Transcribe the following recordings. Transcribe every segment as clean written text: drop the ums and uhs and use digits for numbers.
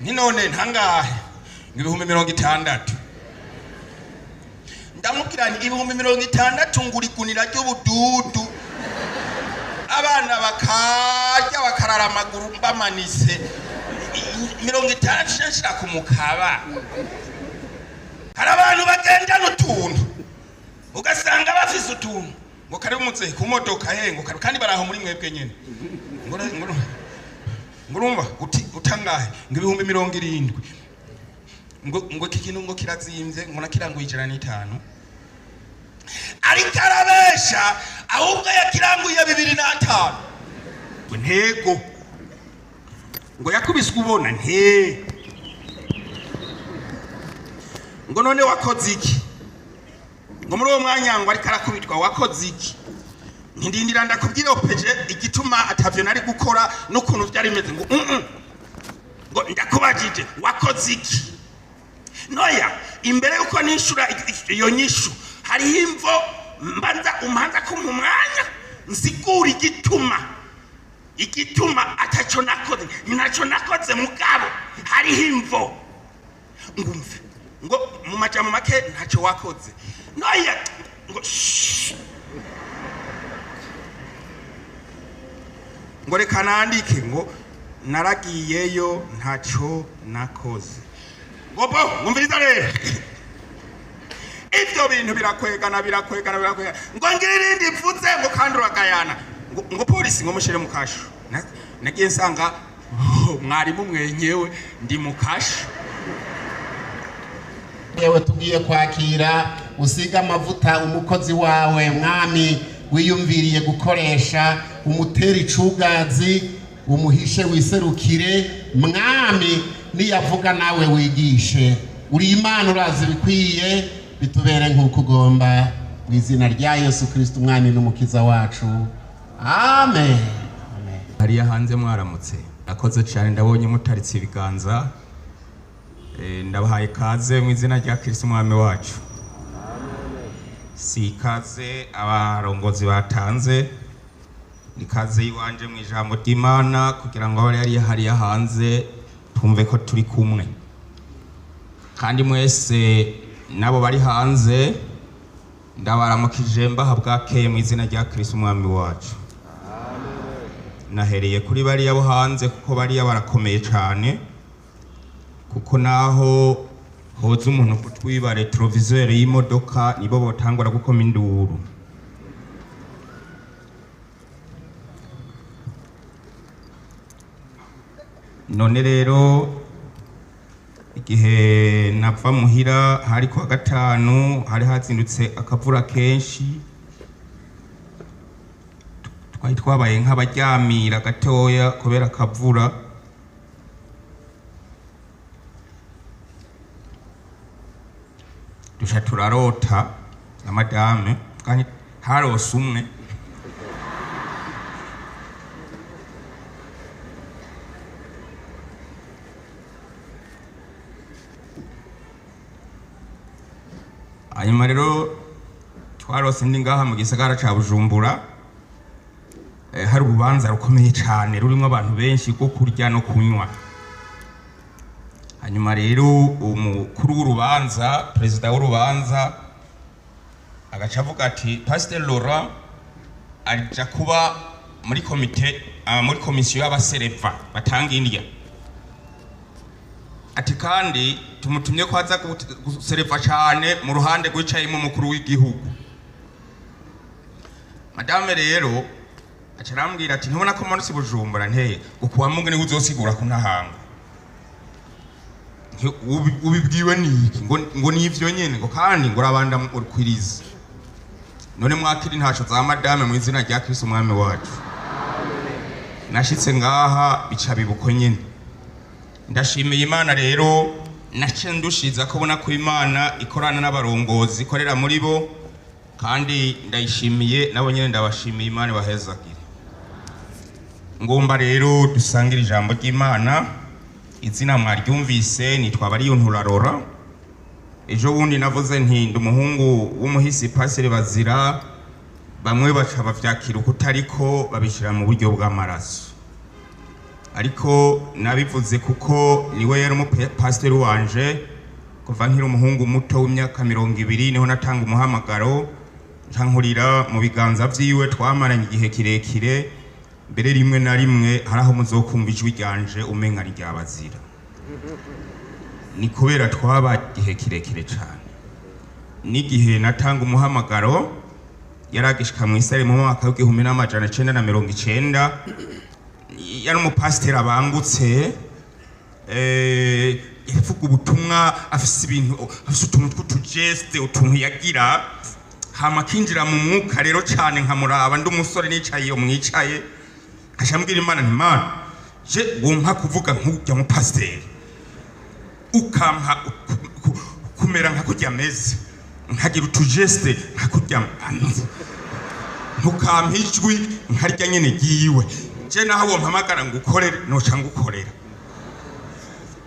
Nti none ntangahe? Ngo 60,000. Ndamubwira nti 60,000 ngura igunira ry'ubududu, abana bakarya bakarara amaguru bamanitse. 60 nshira ku mukaba. Hari abantu bagendana utuntu ugasanga bafise utuntu ngo kari umuze ku modoka he, ngo kari, kandi baraho muri mwebwe nyene. Ngo urumva utangahe? Ngo 70,000. Ngo iki kintu ngo kirazimvye, ngo nakiranguye 105. Ariko arabesha, ahubwo yakiranguye 2005. Ngo ntego, ngo yakubiswe ubona nte. Ngo none wakoze iki? Ngo muri uwo mwanya ngo ariko arakubitwa wakoze iki? Ntindindira ndakubwira opeje igituma atavyo nari gukora n'ukuntu vyari bimeze. Ngo ngo ndakubajije wakoze iki? Noya imbere yuko nishura iyo nyishu hariho imvo mbanza umpanza kumpa umwanya nsigura igituma ataco nakoze, ntaco nakoze mugabo hariho imvo. Ngumve ngo mu majambo make ntaco wakoze. Noya ngo shh. Ngo reka nandike ngo naragiyeyo ntaco nakoze. Ngo bo ngumviriza rero, ivyo bintu birakwegana birakwegana birakwegana. Ngo ngira irindi mvuze ngo kandi uragayana. Ngo polisi ngo mushire mu kasho. Nagiye nsanga mwarimu mwenyewe ndi mu kasho. Yewe tugiye kwakira usiga amavuta umukozi wawe mwami wiyumviriye gukoresha, umutera icugazi, umuhishe wiserukire mwami, niyavuga nawe wigishe. Uri Imana urazi bikwiye, bitubere nk'uko ugomba, mu izina rya Yesu Kristo umwami n'umukiza wacu, amen. Amen. Hariya hanze mwaramutse, nakoze cyane, ndabonye mutaritse ibiganza. Ndabahaye kaze mu izina rya Kristo umwami wacu. Si ikaze abarongozi batanze, ni kaze iwanje mu ijambo ry'Imana kugira ngo abari hariya hariya hanze twumve ko turi kumwe. Kandi mwese nabo bari hanze ndabaramukije mbaha bwakeye mu izina rya Kristo umwami wacu. Nahereye kuri bariya bo hanze kuko bariya barakomeye cyane, kuko naho hoza umuntu kutwiba retroviseur y'imodoka nibo botangura gukoma induru. None rero igihe nava muhira hari kuwa gatanu, hari hazindutse akavura kenshi, twari twabaye nk'abaryamira gatoya kubera akavura. Duca turarota na madame, kandi harose umwe. Hanyuma rero twarose ndi ngaha mu gisagara ca Bujumbura, hari urubanza rukomeye cane rurimwo abantu benshi rwo kurya no kunywa. Hanyuma rero umukuru w'urubanza, perezida w'urubanza, agaca avuga ati Pasteur Laurent aja kuba muri komite, muri komisiyo y'abasereva batanga indya. Ati kandi tumutumye ko aza gusereva cane mu ruhande rwicayemo umukuru w'igihugu. Madame rero aca arambwira ati ntubona ko manutse Bujumbura nteye ukuwa Mungu niwe uzosigura ko ntahanga. Ubibwiwe niki? Ngo nivyo nyene, ngo kandi ngo urabanda ukwirize. None mwakiri ntaco za madame mu izina rya Kristo umwami wacu. Nashitse ngaha bica bibuko nyene. Ndashimiye Imana rero, nace ndushiza ko bona ko Imana ikorana n'abarongozi ikorera muri bo, kandi ndayishimiye nabo nyene ndabashimiye, Imana ibahezagire. Ngomba rero dusangire ijambo ry'Imana. Izina mwaryumvise nitwa Bariyuntura Laurent. Ejo bundi navuze nti ndi umuhungu w'umuhisi Pasteur Bazira, bamwe baca bavyakira ukutariko babishira mu buryo bw'amaraso. Ariko nabivuze kuko niwe yari umupasiteri wanje kuva nkiri umuhungu muto w'imyaka 20, niho natanga umuhamagaro nkankurira mu biganza vyiwe. Twamaranye igihe kirekire, mbere rimwe na rimwe hari aho muzokumva ijwi ryanje umenga ni ryabazira, ni kubera twaba igihe kirekire cane. N'igihe natanga umuhamagaro yaragishika mw'isare mu mwaka w'1990, yari umupasiteri abangutse, yavuga ubutumwa afise ibintu, afise utuntu tw'utugeste, utuntu yagira hama akinjira mu mwuka rero cane. Nkamuraba ndi umusore nicaye iyo mwicaye, nkaca mbwira Imana nti: "Mana, je wompa kuvuga nk'urya mupasiteri, ukampa kumera nka kurya ameze, nkagira utugeste nka kurya ameze, ntukampa ijwi nkarya nyene ryiwe. Je naho wompamagara ngukorere, noca ngukorera."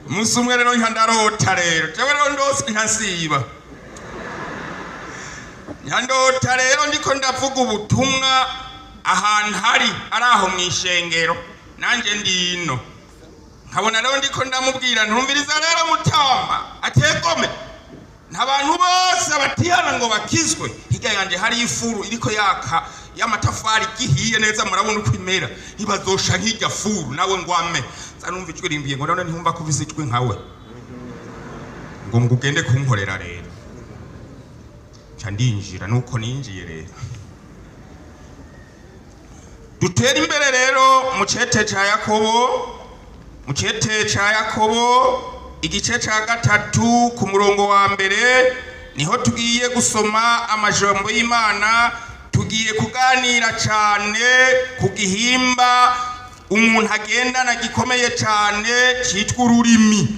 Umunsi umwe rero nka ndarota rero, jewe rero ndose nkasiba, ndota rero ndiko ndavuga ubutumwa ahantu hari ari aho mw'ishengero, nanje ndino. Nkabona rero ndiko ndamubwira: "Ntumviriza rero mutama ategome, nta bantu bose batihana ngo bakizwe." Hirya yanje hari ifuru iriko yaka y'amatafari gihiye neza, murabona uko imera, ntibazosha nk'irya furu nawe ngwame. Nza numva ijwi rimbiye ngo: "None ntihumva ko ufise ijwi nkawe, ngo ngugende kunkorera rero." Nca ndinjira, nuko ninjiye rero. Dutere imbere rero mu cete ca Yakobo, mu cete ca Yakobo igice ca 3 ku murongo wa 1, niho tugiye gusoma amajambo y'Imana. Tugiye kuganira cane ku gihimba umuntu agendana gikomeye cane citwa ururimi.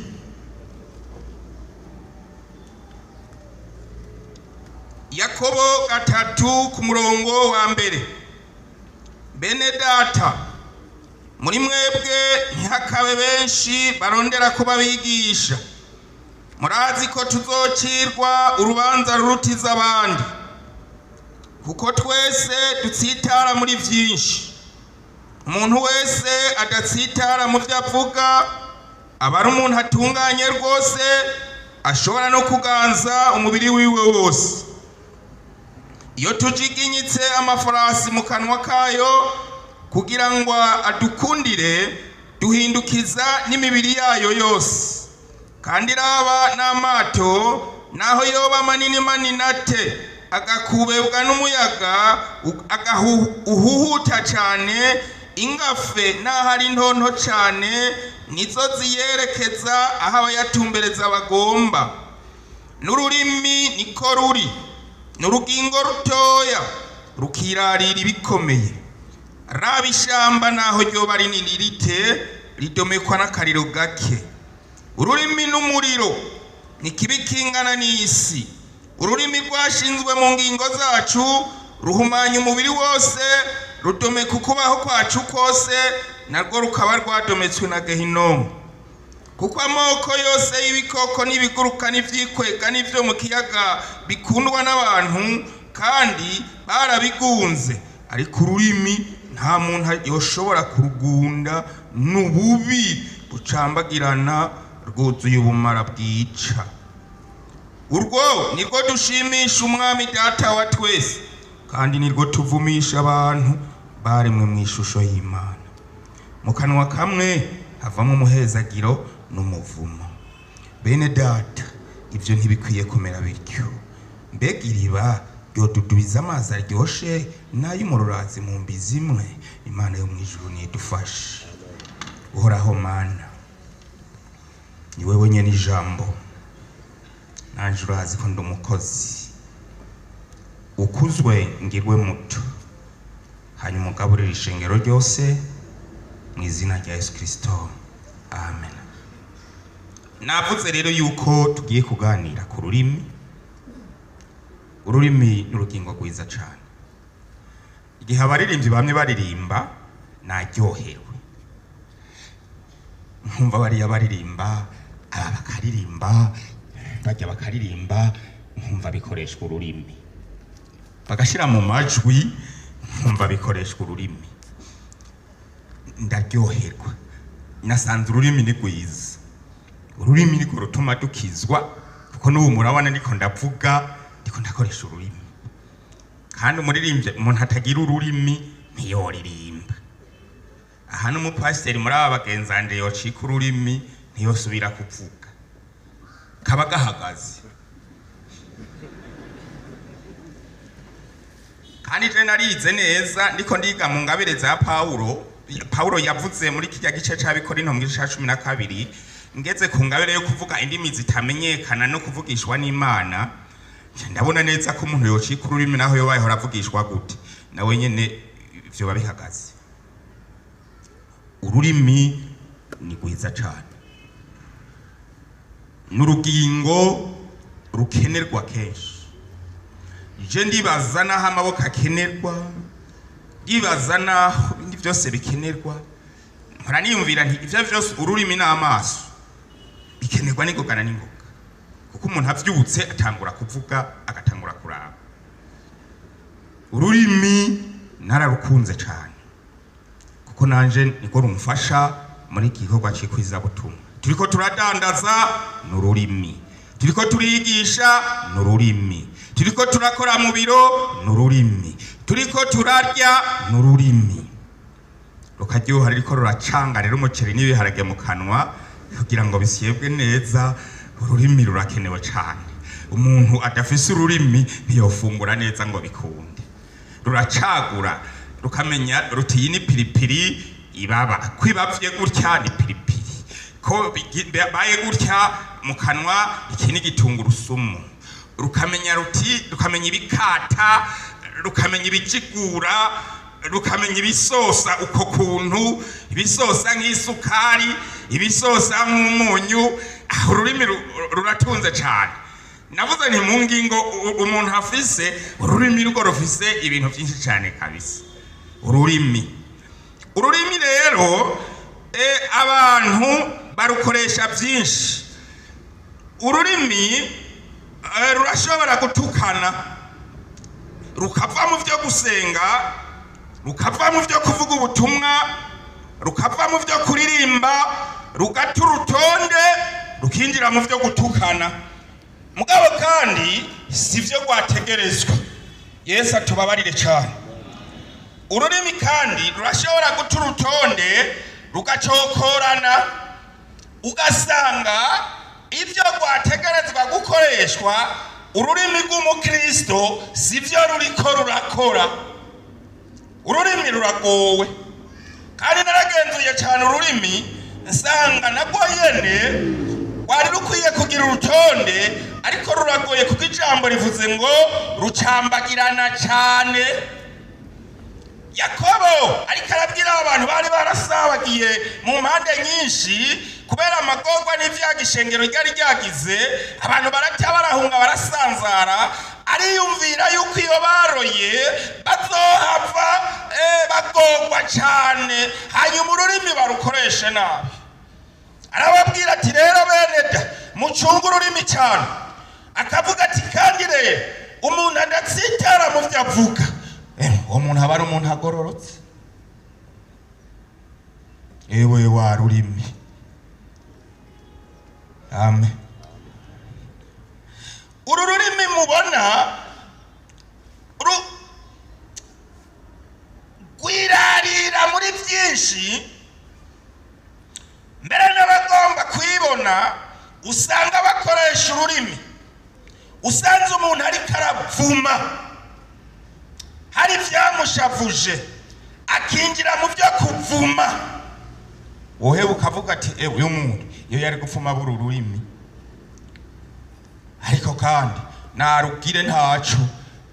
Yakobo 3 ku murongo wa 1: Bene data, muri mwebwe ntihakabe benshi barondera kuba bigisha, murazi ko tuzocirwa urubanza rurutiza abandi, kuko twese dutsitara muri vyinshi. Umuntu wese adatsitara mu vyo avuga aba ari umuntu atunganye rwose, ashobora no kuganza umubiri wiwe wose. Iyo tujiginyitse amafarasi mu kanwa kayo kugira ngo adukundire, duhindukiza n'imibiri yayo yose. Kandi raba n'amato, naho yoba manini manini ate, agakubebwa n'umuyaga uhuhuta cane, ingafe naho ari ntonto cane nizo ziyerekeza aho abayatumbereza bagomba. N'ururimi niko ruri, n'urugingo rutoya rukirarira ibikomeye. Raba ishamba, naho ryoba rinini rite, ridomekwa n'akariro gake. Ururimi n'umuriro ni kibi kingana n'isi. Ururimi rwashinzwe mu ngingo zacu, ruhumanya umubiri wose, rudomeka ukubaho kwacu kose, narwo rukaba rwadometswe na Gehinomu. Kuko amoko yose y'ibikoko n'ibiguruka n'ivyikwega n'ivyo mu kiyaga bikundwa n'abantu, kandi barabigunze, ariko ururimi nta muntu yoshobora kurugunda, n'ububi bucambagirana, rwuzuye ubumara bwica. Urwo nirwo dushimisha Umwami Data wa twese, kandi nirwo tuvumisha abantu baremwe mu ishusho y'Imana. Mu kanwa kamwe havamo umuhezagiro n'umuvumo. Bene data, ibyo ntibikwiye kumera bityo. Mbega iriba ryodudubiza amazi aryoshe n'ay'umururazi mu mbizi imwe? Imana yo mu ijuru nidufashe. Uhoraho Mana, ni wewe nyene ijambo, nanje urazi ko ndi umukozi. Ukuzwe ngirwe muto, hanyuma ugaburire ishengero ryose, mu izina rya Yesu Kristo, amen. Navuze rero yuko tugiye kuganira ku rurimi. Ururimi ni urugingo rwiza cane. Igihe abaririmbyi bamwe baririmba naryohewe, nkumva bariya baririmba, aba bakaririmba, bajya bakaririmba, nkumva bikoreshwa ururimi, bagashira mu majwi, nkumva bikoreshwa ururimi, ndaryoherwa. Nasanze ururimi ni rwiza, ururimi nirwo rutuma dukizwa, kuko n'ubu murabona ndiko ndavuga, ndiko ndakoresha ururimi. Kandi umuririmbyi, umuntu atagira ururimi ntiyoririmba. Aha n'umupasiteri muri aba bagenzanje yocika ururimi ntiyosubira kuvuga, kaba gahagaze. Kandi je narize neza, ndiko ndiga mu ngabire za Pawulo. Pawulo yavuze muri kirya gice c'Abikorinto mu gice ca 12, ngeze ku ngabire yo kuvuga indimi zitamenyekana no kuvugishwa n'Imana, ndabona neza ko umuntu yocika ururimi naho yoba yahora avugishwa gute, nawe nyene ivyo bihagaze. Ururimi ni rwiza cane, n'urugingo rukenerwa kenshi. Je ndibaza naho amaboko akenerwa, ndibaza naho ibindi byose bikenerwa, mpora niyumvira nti ivyo vyose, ururimi n'amaso bikenerwa n'ingoga na n'ingoga, kuko umuntu avyutse atangura kuvuga, agatangura kuraba. Ururimi nararukunze cane, kuko nanje niko rumfasha muri iki gikorwa c'ikwizabutumwa. Turiko turadandaza n'ururimi, turiko turigisha n'ururimi, turiko turakora mu biro n'ururimi, turiko turarya n'ururimi. Rukaryoha ruriko ruracanga rero umuceri n'ibiharage mu kanwa kugira ngo bisyebwe neza. Ururimi rurakenewe cane. Umuntu adafise ururimi ntiyofungura neza ngo bikunde. Ruracagura, rukamenya ruti iyi ni piripiri ibaba, ko ibavye gutya ni piripiri, ko baye gutya mu kanwa iki ni gitungurusumu. Rukamenya ruti, rukamenya ibikata, rukamenya ibijigura, rukamenya ibisosa uko kuntu, ibisosa nk'isukari, ibisosa nk'umunyu. Ururimi ruratunze cane. Navuze nti mu ngingo umuntu afise ururimi rwo rufise ibintu byinshi cane kabisa. Ururimi rero abantu barukoresha byinshi. Ururimi rurashobora gutukana, rukava mu byo gusenga, rukava mu byo kuvuga ubutumwa, rukava mu byo kuririmba, rugata urutonde, rukinjira mu byo gutukana. Mugabo kandi si byo rwategerezwa. Yesu atubabarire cyane. Ururimi kandi rurashobora guta urutonde, rugacokorana, ugasanga ibyo rwategerezwa gukoreshwa ururimi rw'umukristo si byo ruriko rurakora. Ururimi ruragowe, kandi naragenzuye cyane ururimi, nsanga nabwo nyene rwari rukwiye kugira urutonde, ariko ruragoye, kuko ijambo rivuze ngo rucambagirana cyane. Yakobo ariko arabwira abantu bari barasabagiye mu mpande nyinshi kubera amagorwa n'ivyago ishengero ryari ryagize, abantu barata barahunga barasanzara. Ariyumvira yuko iyo baroye bazohava bagorwa cane, hanyuma ururimi barukoreshe nabi. Arababwira ati rero bene da, mucunge ururimi cyane. Akavuga ati kandi rero umuntu adatsitara mu vyo avuga, uwo muntu aba ari umuntu agororotse. Ewe wa rurimi, amen. Uru rurimi mubona rwirarira muri byinshi, mbere n'abagomba kwibona usanga bakoresha ururimi. Usanze umuntu ariko aravuma, hari ibyamushavuje, akinjira mu byo kuvuma, wowe ukavuga ati uyu muntu iyo yari gupfuma abura ururimi. Ariko kandi narugire ntaco,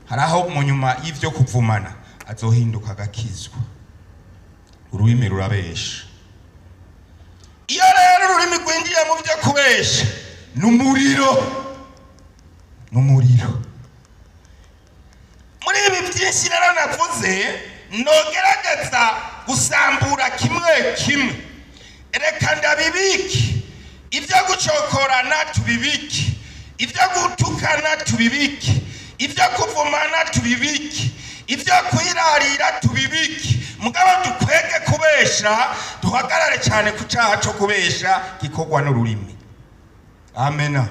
hari aho mu nyuma y'ivyo kuvumana azohinduka agakizwa. Ururimi rurabesha. Iyo rero ururimi rwinjiye mu byo kubesha, n'umuriro, n'umuriro. Muri ibi byinshi rero navuze, nogerageza gusambura kimwe kimwe. Reka ndabibike. Ibyo gucokorana tubibike, ibyo gutukana tubibike, ibyo kuvumana tubibike, ibyo kwirarira tubibike. Mugabo dukwege kubesha, duhagarare cyane ku cyaha cyo kubesha gikorwa n'ururimi. Amena.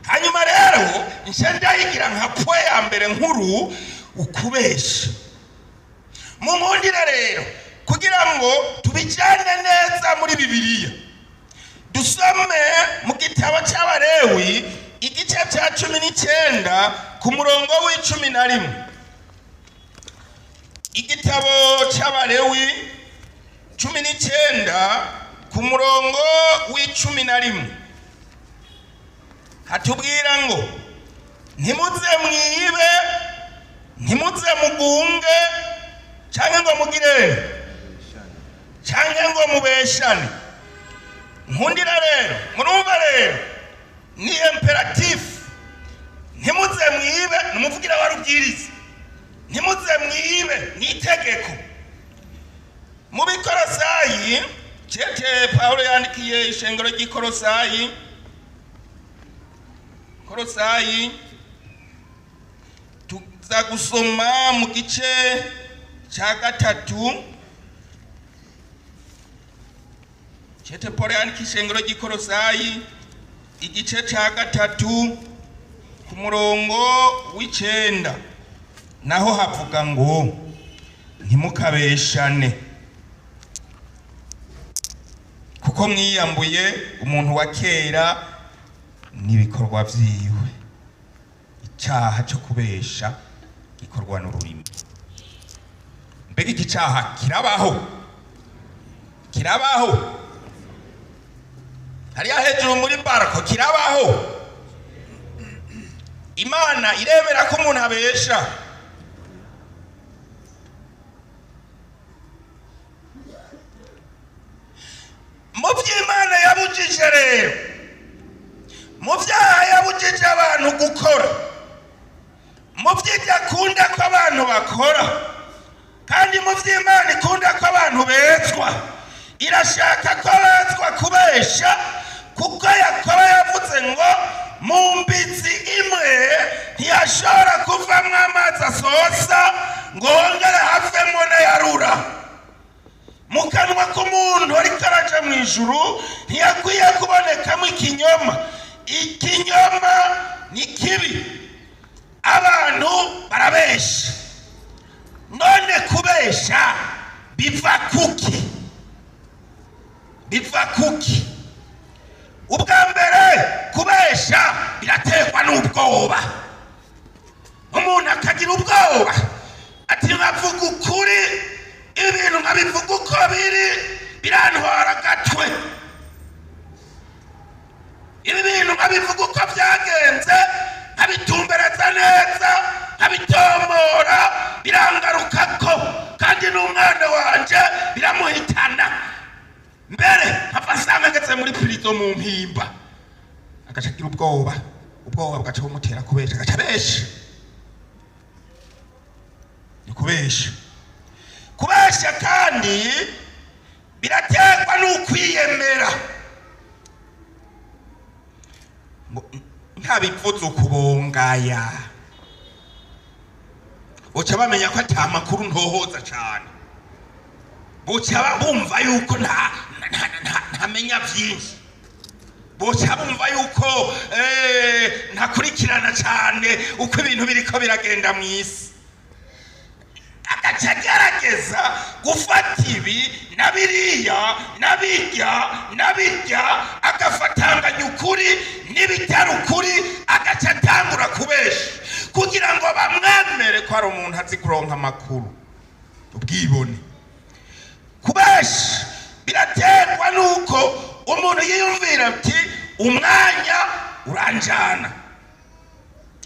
Hanyuma rero nshya ndayigira nka point ya mbere nkuru, ukubesha. Mu nkundire rero, kugira ngo tubijyane neza muri Bibiliya, dusome mu gitabo cy'Abarewi, igice cya 19, ku murongo wa 11. Igitabo cy'Abarewi 19, ku murongo wa 11, hatubwira ngo: "Ntimuze mwibe, ntimuze mugunge, cyangwa ngo mugire, cyangwa ngo mubeshane." Nkundira rero, murumva rero ni impératif. Ntimuze mwibe ni umuvugira warubwiriza, ntimuze mwibe ni itegeko. Mu Bikorosayi, cete Pawulo yandikiye ishengero ry'Ikorosayi, Korosayi, tuza gusoma mu gice cya 3. Cete Paul yandikiye ishengero ry'Ikorosayi, igice cya 3, ku murongo wa 9, naho havuga ngo: "Ntimukabeshane, kuko mwiyambuye umuntu wa kera n'ibikorwa vyiwe." Icyaha cyo kubesha gikorwa n'ururimi. Mbega iki cyaha kirabaho? Kirabaho hariya hejuru muri barako? Kirabaho? Imana iremera ko umuntu abesha? Mu by'Imana yabujije rero, mu byaha yabujije abantu gukora, mu byo akunda ko abantu bakora, kandi mu by'Imana ikunda ko abantu bezwa, irashaka ko bezwa kubesha, kuko Yakobo yavuze ngo mu mbizi imwe ntiyashobora kuvamo amazi asosa ngo hongere havemo n'ayarura. Mu kanwa k'umuntu ariko araja mu ijuru ntiyakwiye kubonekamo ikinyoma. Ikinyoma ni kibi. Abantu barabesha. None kubesha biva kuki? Biva kuki? Ubwa mbere, kubesha biraterwa n'ubwoba. Umuntu akagira ubwoba ati: "Nkavuga ukuri, ibintu nkabivuga uko biri, birantwara agatwe. Ibi bintu nkabivuga uko byagenze, nkabitumbereza neza, nkabitomora, birangarukako, kandi n'umwana wanje biramuhitana, mbere mpava nsanga ngeze muri prison mu Mpimba." Agaca agira ubwoba, ubwoba bugaca bumutera kubesha, agaca abesha. Ni kubesha. Kubesha kandi biraterwa n'ukwiyemera, ngo ntabivuze ukubongaya, buca bamenya ko ata makuru ntohoza cane, buca bumva yuko ntamenya vyinshi, buca bumva yuko ntakurikirana cane uko ibintu biriko biragenda mw'isi. Agaca agerageza gufata ibi na biriya na birya na birya, agafatanganya ukuri n'ibitari ukuri, agaca atangura kubesha kugira ngo bamwemere ko ari umuntu azi kuronka amakuru. Ubwibone. Kubesha biraterwa nuko umuntu yiyumvira ati: "Umwanya uranjana,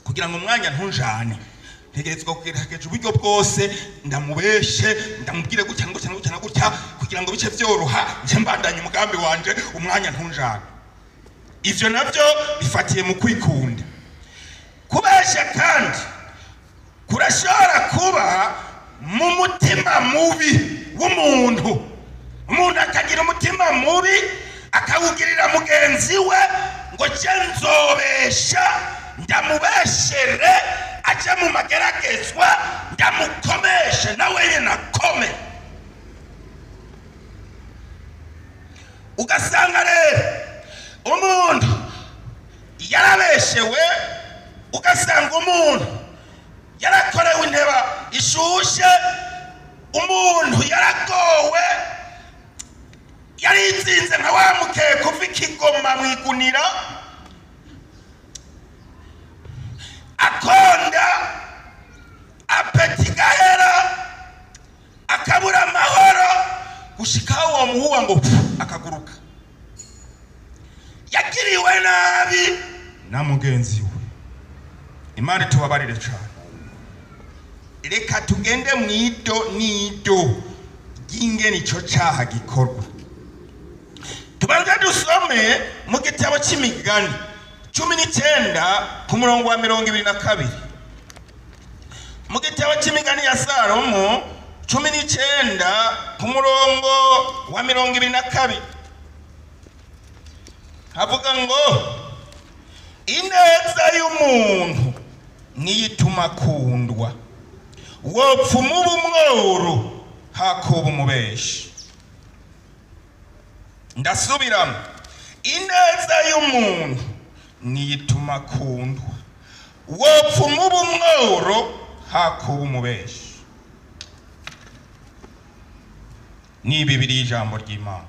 kugira ngo umwanya ntunjane, ntegerezwa kugerageza uburyo bwose ndamubeshe, ndamubwire gutya na gutya na gutya na gutya, kugira ngo bice byoroha, nce mbandanye umugambi wanje, umwanya ntunjane." Ivyo navyo bifatiye mu kwikunda. Kubesha kandi kurashobora kuba mu mutima mubi w'umuntu. Umuntu akagira umutima mubi, akawugirira mugenzi we ngo: "Je nzobesha, ndamubeshere aje mu mageragezwa, ndamukomeshe nawe nyine akome." Ugasanga rero umuntu yarabeshewe, ugasanga umuntu yarakorewe inteba ishushe, umuntu yaragowe, yaritsinze nka wa mukeka uva ikigoma mu igunira, akonda, appétit igahera, akabura amahoro, gushikaho uwo muhuwa ngo pfu, akaguruka. Yagiriwe nabi na mugenzi we. Imana itubabarire cyane. Reka tugende mu ido n'ido ry'ingene ico caha gikorwa. Tubanze dusome mu gitabo c'Imigani 19 ku murongo wa 22. Mu gitabo c'Imigani ya Salomo 19 ku murongo wa 22 havuga ngo: "Ineza y'umuntu niyo ituma akundwa, wopfa umuba umworo hakuba umubeshi." Ndasubiramo: ineza y'umuntu niyo ituma akundwa, wopfa umuba umworo hakuba umubeshi. Ni bibiri ijambo ry'Imana.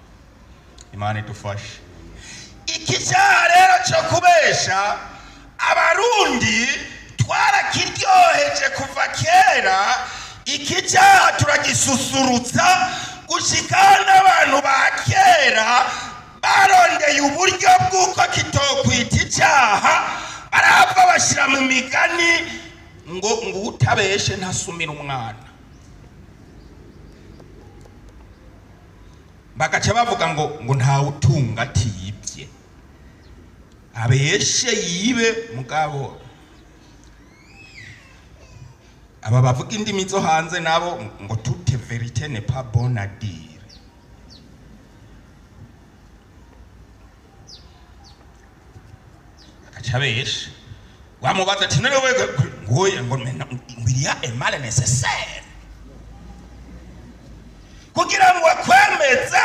Imana idufashe. Iki cyaha rero cyo kubesha, Abarundi twarakiryoheje kuva kera. Iki cyaha turagisusurutsa gushika n'abantu ba kera barondeye uburyo bw'uko kitokwita icyaha, barahava bashyira mu migani ngo utabeshe ntasumira umwana. Bagaca bavuga ngo ntawe utunga atibye, abeshe yibe. Mugabo aba bavuga indimi zo hanze nabo ngo: "Toute vérité n'est pas bonne à dire." Agaca abesha, wamubaza ati: "None wewe?" Ngo il y a un mal nécessaire kugira ngo akwemeze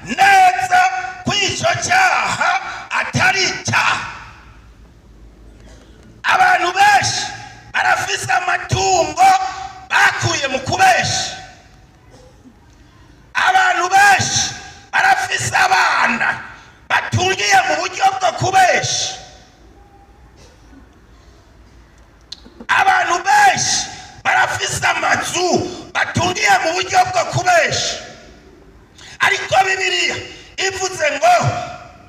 neza ko icyo cyaha atari icyaha. Abantu benshi barafise amatungo bakuye mu kubesha. Abantu benshi barafise abana batungiye mu buryo bwo kubesha. Abantu benshi barafise amazu batungiye mu buryo bwo kubesha. Ariko Bibiliya ivuze ngo: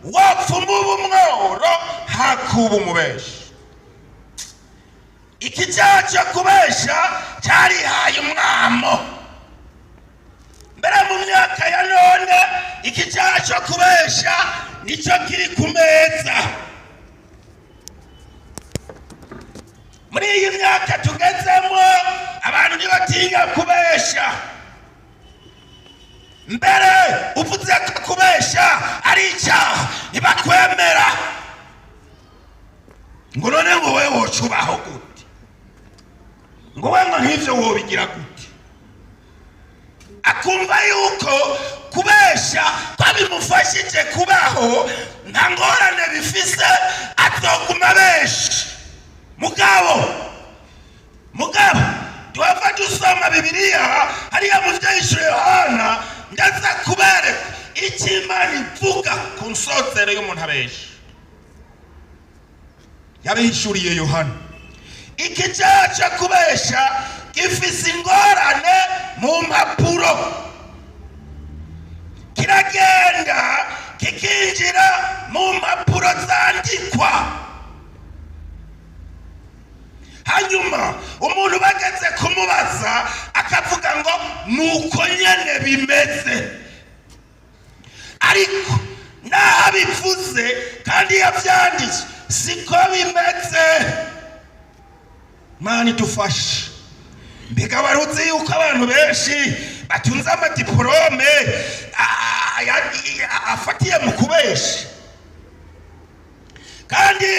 "Wopfa umuba umworo hakuba umubeshi." Iki cyaha cyo kubesha cyarihaye umwamo. Mbere mu myaka ya none, iki cyaha cyo kubesha nicyo kiri ku meza. Muri iyi myaka tugezemo, abantu ntibatinya kubesha. Mbere uvuze ko kubesha ari icyaha, ntibakwemera, ngo: "None ngo wowe wocubaho gute? Ngo we ngo nk'ivyo wobigira gute?" Akumva yuko kubesha ko bimufashije kubaho, nta ngorane bifise, azoguma abesha. Mugabo tuhava dusoma Bibiliya hariya mu Vyahishuwe Yohana, ndaza kubereka icyo Imana ivuga ku nsozero y'umuntu abesha. Yabihishuriye Yohana. Iki cyaha cyo kubesha gifise ingorane mu mpapuro, kiragenda kikinjira mu mpapuro zandikwa, hanyuma umuntu bageze kumubaza akavuga ngo nuko nyene bimeze. Ariko naho abivuze kandi yavyanditse, siko bimeze. Mana idufashe. Mbega wari uzi yuko abantu benshi batunze amadiporome afatiye mu kubesha, kandi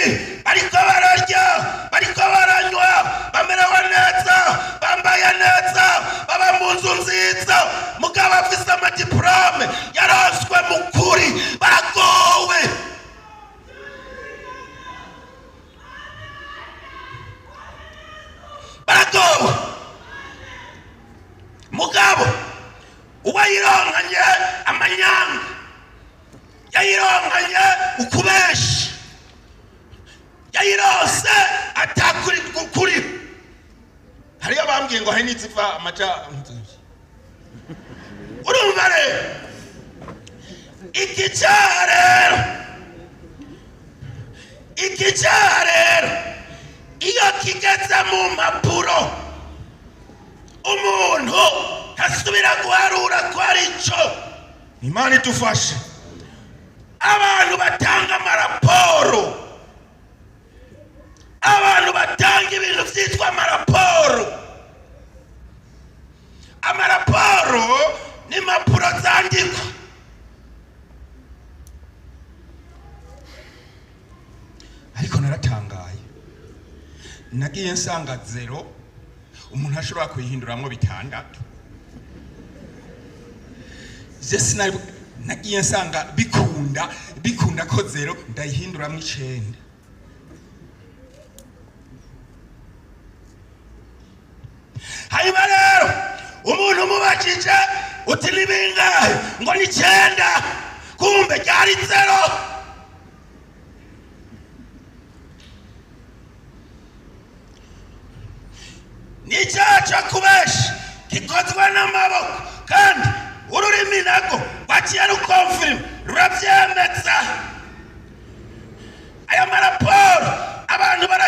bariko bararya, bariko baranywa, bamerewe neza, bambaye neza, baba mu nzu nziza, mugabo afise amadiporome yaronswe mu kuri? Bambwiye ngo hari n'iziva amaja. Urumva rero, iki cyaha rero, iki cyaha rero, iyo kigeze mu mpapuro, umuntu ntasubira guharura ko ari cyo. Imana idufashe. Abantu batanga amaraporo, abantu batanga ibintu byitwa amaraporo. Amaraporo ni impapuro zandikwa. Ariko naratangaye, nagiye nsanga zéro umuntu ashobora kuyihinduramwo 6. Je sinari nagiye nsanga bikunda, bikunda ko zéro ndayihinduramwo 9. Hanyuma rero umuntu umubajije uti: "Ni bingahe?" ngo: "Ni 9." Kumbe ryari zéro. Ni icyaha cyo kubesha gikozwe n'amaboko, kandi ururimi narwo rwaciye rukonfirima, rurabyemeza. Aya maraporo abantu bara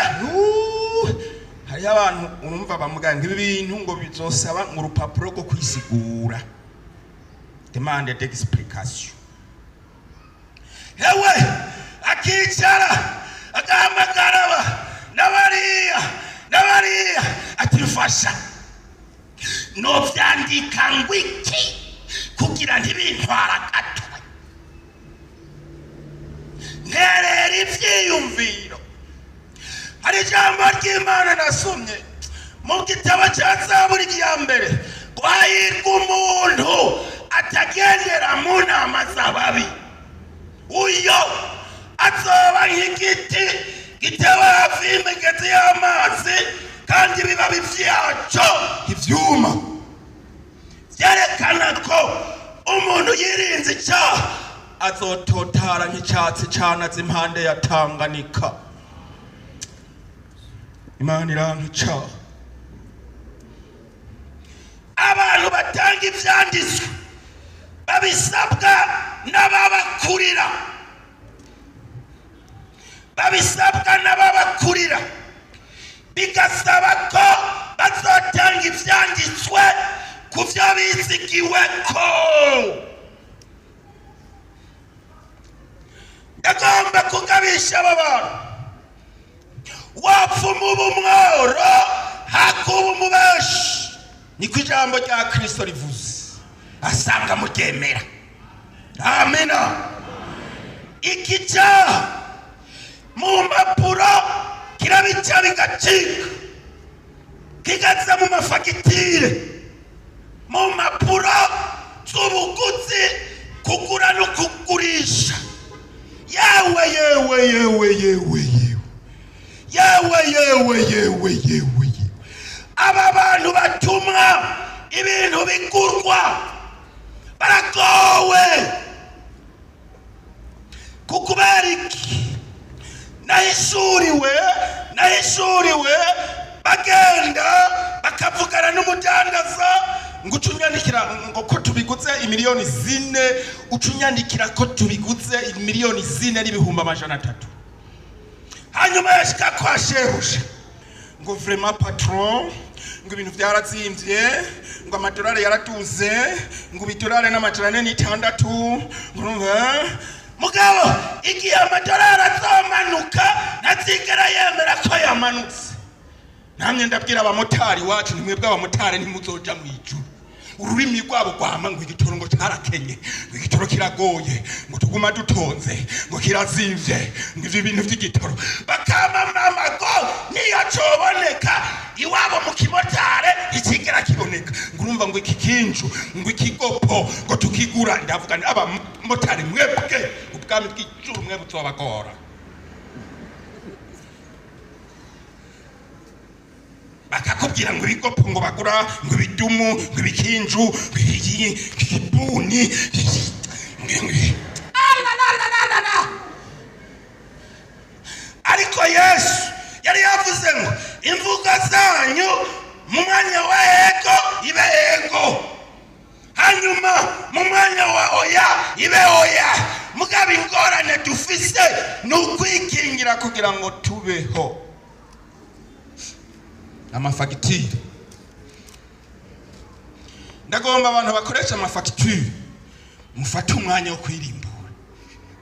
hariho abantu urumva bamuga ngo ibi bintu ngo bizosaba ngo urupapuro rwo kwisigura, demande d'explication. Hewe akicara agahamagara aba n'abariya n'abariya, ati: "Mfasha, novyandika ngo iki kugira ntibintwara agatwe?" Nterera ivyiyumviro. Hari ijambo ry'Imana nasomye mu gitabo cya Zaburi ya mbere: "Hahirwa umuntu atagendera mu nama z'ababi, uyo azoba nk'igiti gitewe hafi y'imigezi y'amazi, kandi ibibabi vyacyo ivyuma." Vyerekana ko umuntu yirinze icyaha azototara nk'icyatsi canaze impande ya Tanganika. Imana iranka icaha. Abantu batanga ivyanditswe babisabwa n'ababakurira, babisabwa n'ababakurira, bigasaba ko bazotanga ivyanditswe ku vyo bizigiwe ko. Ndagomba kugabisha aba bantu: wapfuma uba umworo hakuba umubeshi. Niko ijambo rya Kristo rivuze, asanga muryemera. Amina. Iki cyaha mu mpapuro kirabica bigacika, kigaza mu mafagitire, mu mpapuro z'ubuguzi, kugura no kugurisha. Yewe, yewe, yewe, yewe, yewe, yewe, yewe, yewe, yewe, yewe! Aba bantu batumwa ibintu bigurwa baragowe. Kukubera iki? Nahishuriwe bagenda bakavugana n'umudandaza ngo: "Uca unyandikira ngo ko tubiguze 4 miliyoni, uca unyandikira ko tubiguze 4,3 miliyoni." Hanyuma yashika kwa shebuja ngo: "Vraiment patron," ngo, "ibintu byarazimvye," ngo, "amadolari yaraduze," ngo, "ibidolari n'406." Ngo urumva mugabo, igihe amadolari azomanuka ntazigera yemera ko yamanutse. Namwe ndabwira abamotari wacu: nimwebwe abamotari ntimuzoja mu ijuru. Ururimi rwabo rwama ngo igitoro ngo carakenye, ngo igitoro kiragoye, ngo tuguma dutonze, ngo kirazimvye, ngo ivyo bintu vy'igitoro bakamamama ngo niyo coboneka iwabo mu kimotare ntikigera kiboneka. Ngo urumva ngo iki kinju, ngo ikigopo, ngo tukigura. Ndavuga nti: "Abamotari mwebwe, ubwami bw'ijuru mwe buzobagora." Bakakubwira ngo ibigopo ngo bagura, ngo ibidumu, ngo ibikinju, ngo ikibuni. Alalalala. Ariko Yesu yari yavuze ngo imvugo zanyu Mu mwanya wa ego ibe ego, hanyuma mu mwanya wa oya ibe oya. Mugabo ingorane dufise ni ukwikingira kugira ngo tubeho. Amafagitire, ndagomba abantu bakoresha amafagitire mufate umwanya wo kwirimbura.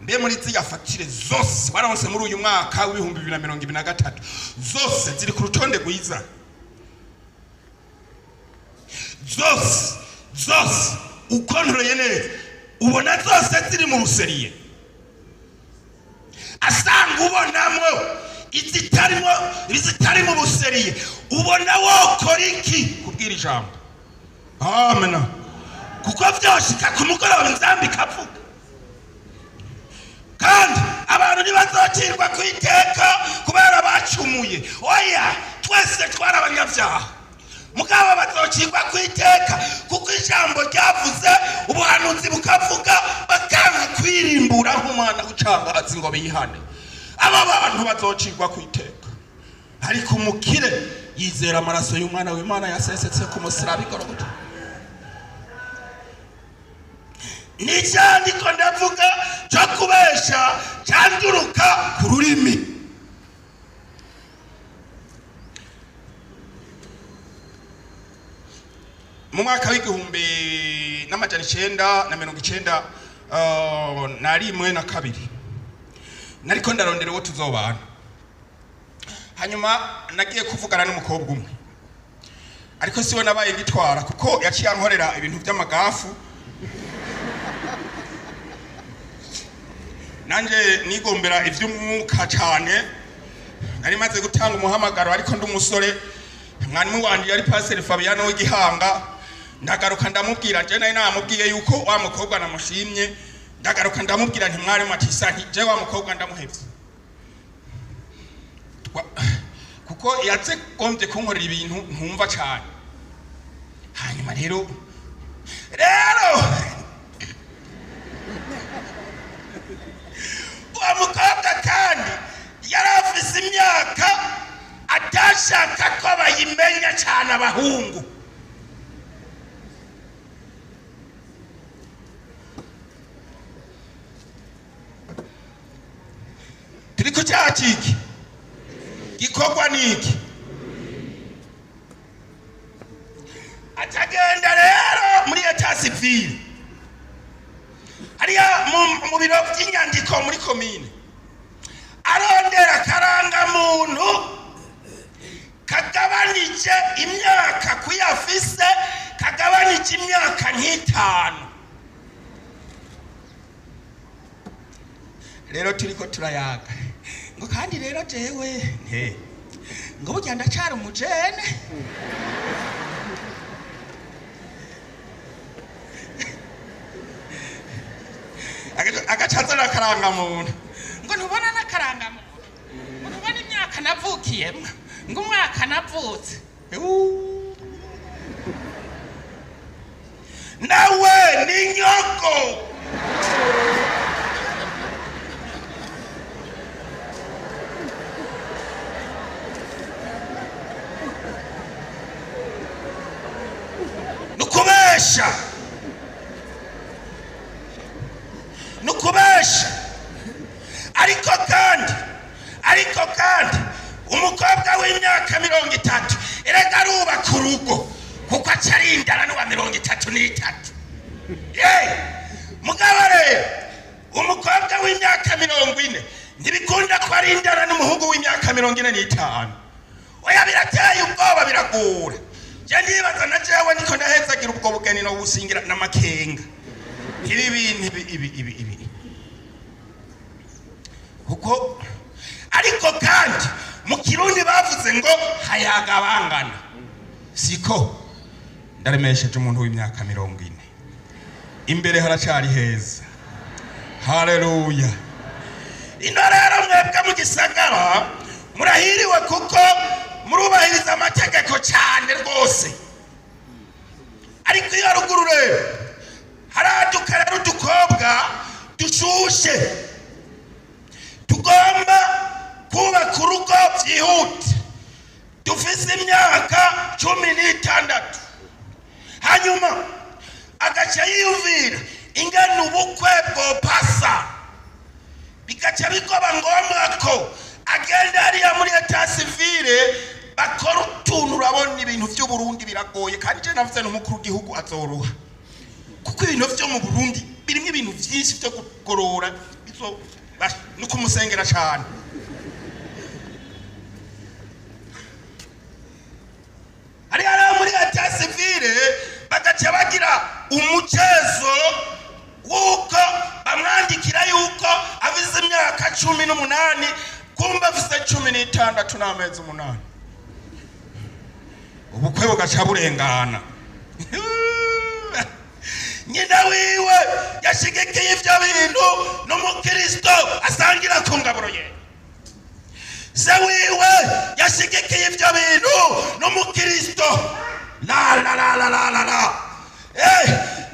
Mbe muri ziriya fagitire zose waronse muri uyu mwaka w'2023, zose ziri ku rutonde rwiza? Zose zose ukontoreye neza, ubona zose ziri mu ruseriye? Asanga ubonamwo izitarimo, izitari mu buseriye, ubona wokora iki kubwira ijambo amena? Kuko vyoshika ku mugoroba inzambi ikavuga, kandi abantu ntibazocirwa ku iteka kubera bacumuye. Oya, twese twari abanyabyaha. Mugabo bazocirwa ku iteka kuko ijambo ryavuze, ubuhanuzi bukavuga, bakanga kwirimbura nk'umwana w'icangazi ngo bihane. Aba bantu bazocirwa ku iteka. Ariko umukire yizera amaraso y'umwana w'Imana yasesetse ku musaraba i Gologota. N'icyandiko ndavuga cyo kubesha cyanduruka ku rurimi. Mu mwaka w'1991 na kabiri, nariko ndarondera uwo tuzobana. Hanyuma nagiye kuvugana n'umukobwa umwe, ariko siwe nabaye ngitwara, kuko yaciye ankorera ibintu by'amagafu. Nanje nigombera ivy'umwuka cane. Nari maze gutanga umuhamagaro, ariko ndi umusore. Mwarimu wanje yari Pasiteri Fabiano w'Igihanga. Ndagaruka ndamubwira, je nari namubwiye yuko wa mukobwa namushimye. Ndagaruka ndamubwira nti: "Mwarimu," ati sa, nti: "Je wa mukobwa ndamuhevye." Kuko yaze gombye kunkorera ibintu ntumva cane. Hanyuma rero uwo mukobwa kandi yari afise imyaka atashaka ko bayimenya cyane abahungu. Turi ku cyaha kiki gikorwa niki. Acagenda rero muri état civil, hariya mu biro by'inyandiko muri komine, arondera akarangamuntu kagabanije imyaka kuyafise, kagabanije imyaka nk'itanu. Rero turiko turayaga ngo: "Kandi rero jewe nte ngo burya ndacara umujene." Agaca azana akarangamuntu ngo: "Ntubona n'akarangamuntu?" Ngo: "Ntubona imyaka navukiyemo?" Ngo: "Umwaka navutse." Ewu. Nawe ni nyoko. Nukubesha, nukubesha. Ariko kandi umukobwa w'imyaka 30 erega arubaka urugo, kuko aca arindana n'uwa 33. Ye mugabo rero umukobwa w'imyaka 40 ntibikunda ko arindana n'umuhungu w'imyaka 45. Oya, birateye ubwoba, biragora. Je ndibaza na jewe niko ndahezagira ubwo bugeni no busingira n'amakenga. Ibi bintu ibi ibi ibi ibi kuko ariko kandi mu Kirundi bavuze ngo hayaga bangana. Siko ndaremesheje umuntu w'imyaka 40, imbere haracari heza. Haleluya! Ino rero mwebwe mu gisagara murahiriwe, kuko murubahiriza amategeko cyane rwose. Ariko iyo ruguru rero haraduka rero udukobwa dushushe tugomba kubaka urugo byihuta. Ufise imyaka 16, hanyuma agaca yiyumvira ingene ubukwe bwopasa, bigaca bikoba ngombwa ko agenda hariya muri état civil bakora utuntu. Urabona ibintu vy'Uburundi biragoye, kandi je navuze n'umukuru w'igihugu azoroha, kuko ibintu vyo mu Burundi birimo ibintu vyinshi vyo kugorora, bizo no kumusengera cane. Hariya rero muri état civil bagaca bagira umucezo w'uko bamwandikira yuko afise imyaka 18, kumba afise 16 n'amezi 8. Ubukwe bugaca burengana. Nyina wiwe yashigikiye ivyo bintu n'umukristo asangira ku ngaburo ye. Se wiwe yashigikiye ivyo bintu n'umukristo. La la la la la la la.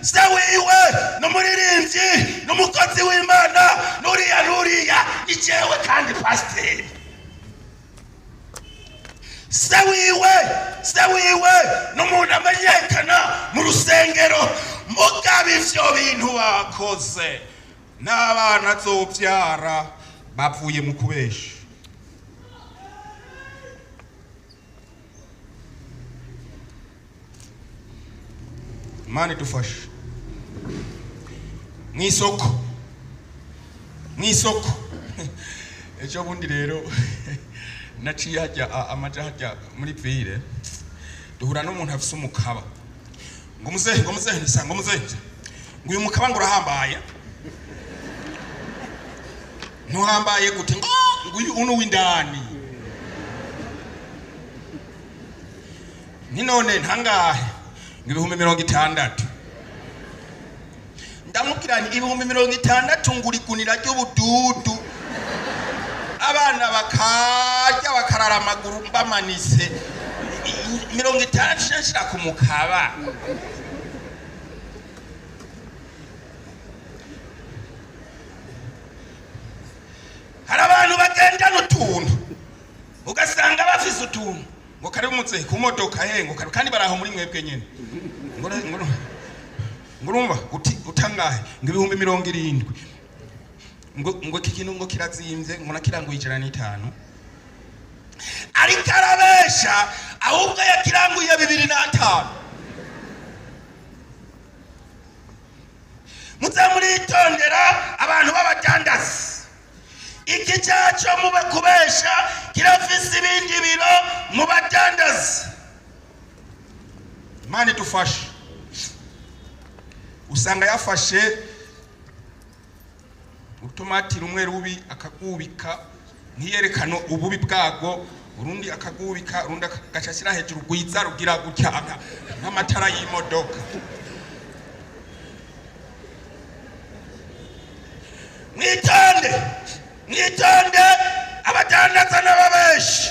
Se wiwe n'umuririmbyi, n'umukozi w'Imana, n'uriya n'uriya, ni jewe kandi pasiteri. Se wiwe, se wiwe n'umuntu amenyekana mu rusengero. Mugabo ivyo bintu bakoze n'abana azovyara bavuye mu kubesha. Imana idufashe. Mw'isoko, mw'isoko ejo bundi rero naciye hajya amaja hajya muri ville, duhura n'umuntu afise umukaba. Ngo muzehe, ngo muzehe, nisa ngo muzehe, ngo uyu mukaba ngo urahambaye. Ntuhambaye gute? Ngo uyu uno w'indani. Ni none ntangahe? Ngo 60,000. Ndamubwira nti 60,000 ngura igunira ry'ubududu, abana bakarya bakarara amaguru bamanitse. 60 nshira ku mukaba. Hari abantu bagendana utuntu, ugasanga bafise utuntu, ngo kari umuzehe ku modoka he, ngo kari kandi baraho muri mwebwe nyene. Ngo urumva uti utangahe? Ngo 70,000. Ngo iki kintu ngo kirazimvye, ngo nakiranguye 105. Ariko arabesha, ahubwo yakiranguye 2005. Muze muritondera abantu b'abadandazi. Iki cyaco muba kubesha kirafise ibindi biro mu badandazi. Imana idufashe. Usanga yafashe urutomati rumwe rubi akagubika, ntiyerekana ububi bwago, urundi akagubika, urundi agaca ashyira hejuru rwiza rugira gutya nk'amatara y'imodoka. Mwitonde, mwitonde abadandaza n'ababeshi.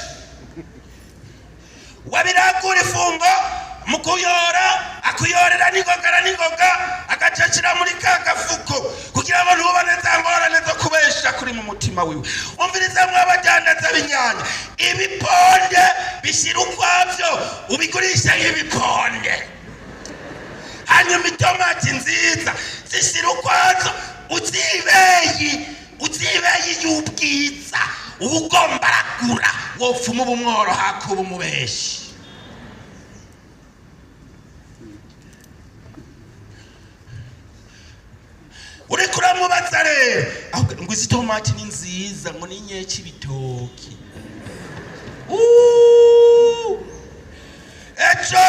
Wabiragura ifungo mu kuyora, akuyorera n'ingoga na n'ingoga, agaca ashira muri ka gafuko kugira ngo ntubone za ngorane zo kubesha kuri mu mutima wiwe. Umviriza mwe abadandaza b'inyanya, ibiponde bishyira ukwavyo, ubigurisha nk'ibiponde, hanyuma itomati nziza zishyira ukwazo, uzibeyi uzibeyi y'ubwiza. Uba ugomba aragura, wopfuma uba umworoha kuba umubeshi. Uriko uramubaza rero ahubwo ngo izi tomati ni nziza, ngo ni nyinshi ibitoki. Uuuu! Ejo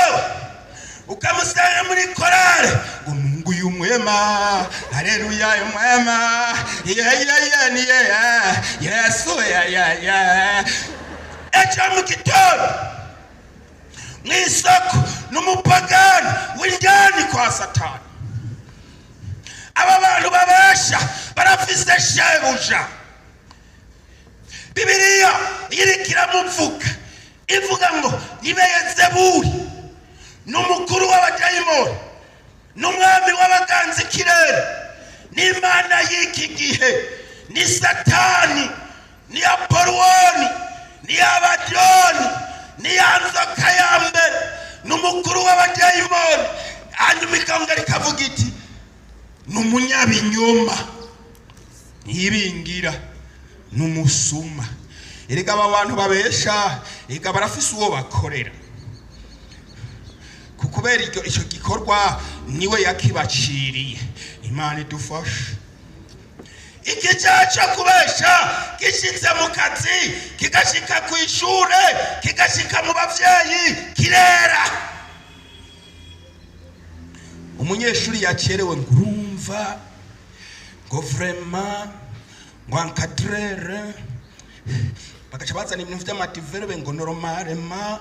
ukamusanga muri korale ngo Mungu yu mwema, haleluya, yu mwema, ye ye ye ni ye Yesu ye ye ye. Ejo mu gitondo mw'isoko n'umupagani w'indani kwa Satani. Aba bantu babasha barafise shebuja. Bibiliya iriko iramuvuga, ivuga ngo ni Beyezebuli, ni umukuru w'abadayimoni, n'umwami w'abaganza ikirere, n'imana y'iki gihe, ni Satani, ni Aporuwoni, ni Abadoni, ni Antikirisito. Umunyabinyoma ntibingira n'umusuma. Erega aba bantu babesha, erega barafise uwo bakorera, kubera icyo gikorwa niwe yakibaciriye. Imana idufashe. Iki cyaha cyo kubesha gishitse mu kazi, kigashika ku ishure, kigashika mu bavyeyi, kirera. Umunyeshuri yacerewe ngo urumva ngo vraiment ngo encadreur, bagaca bazana ibintu vy'amadiverbe, ngo normalement,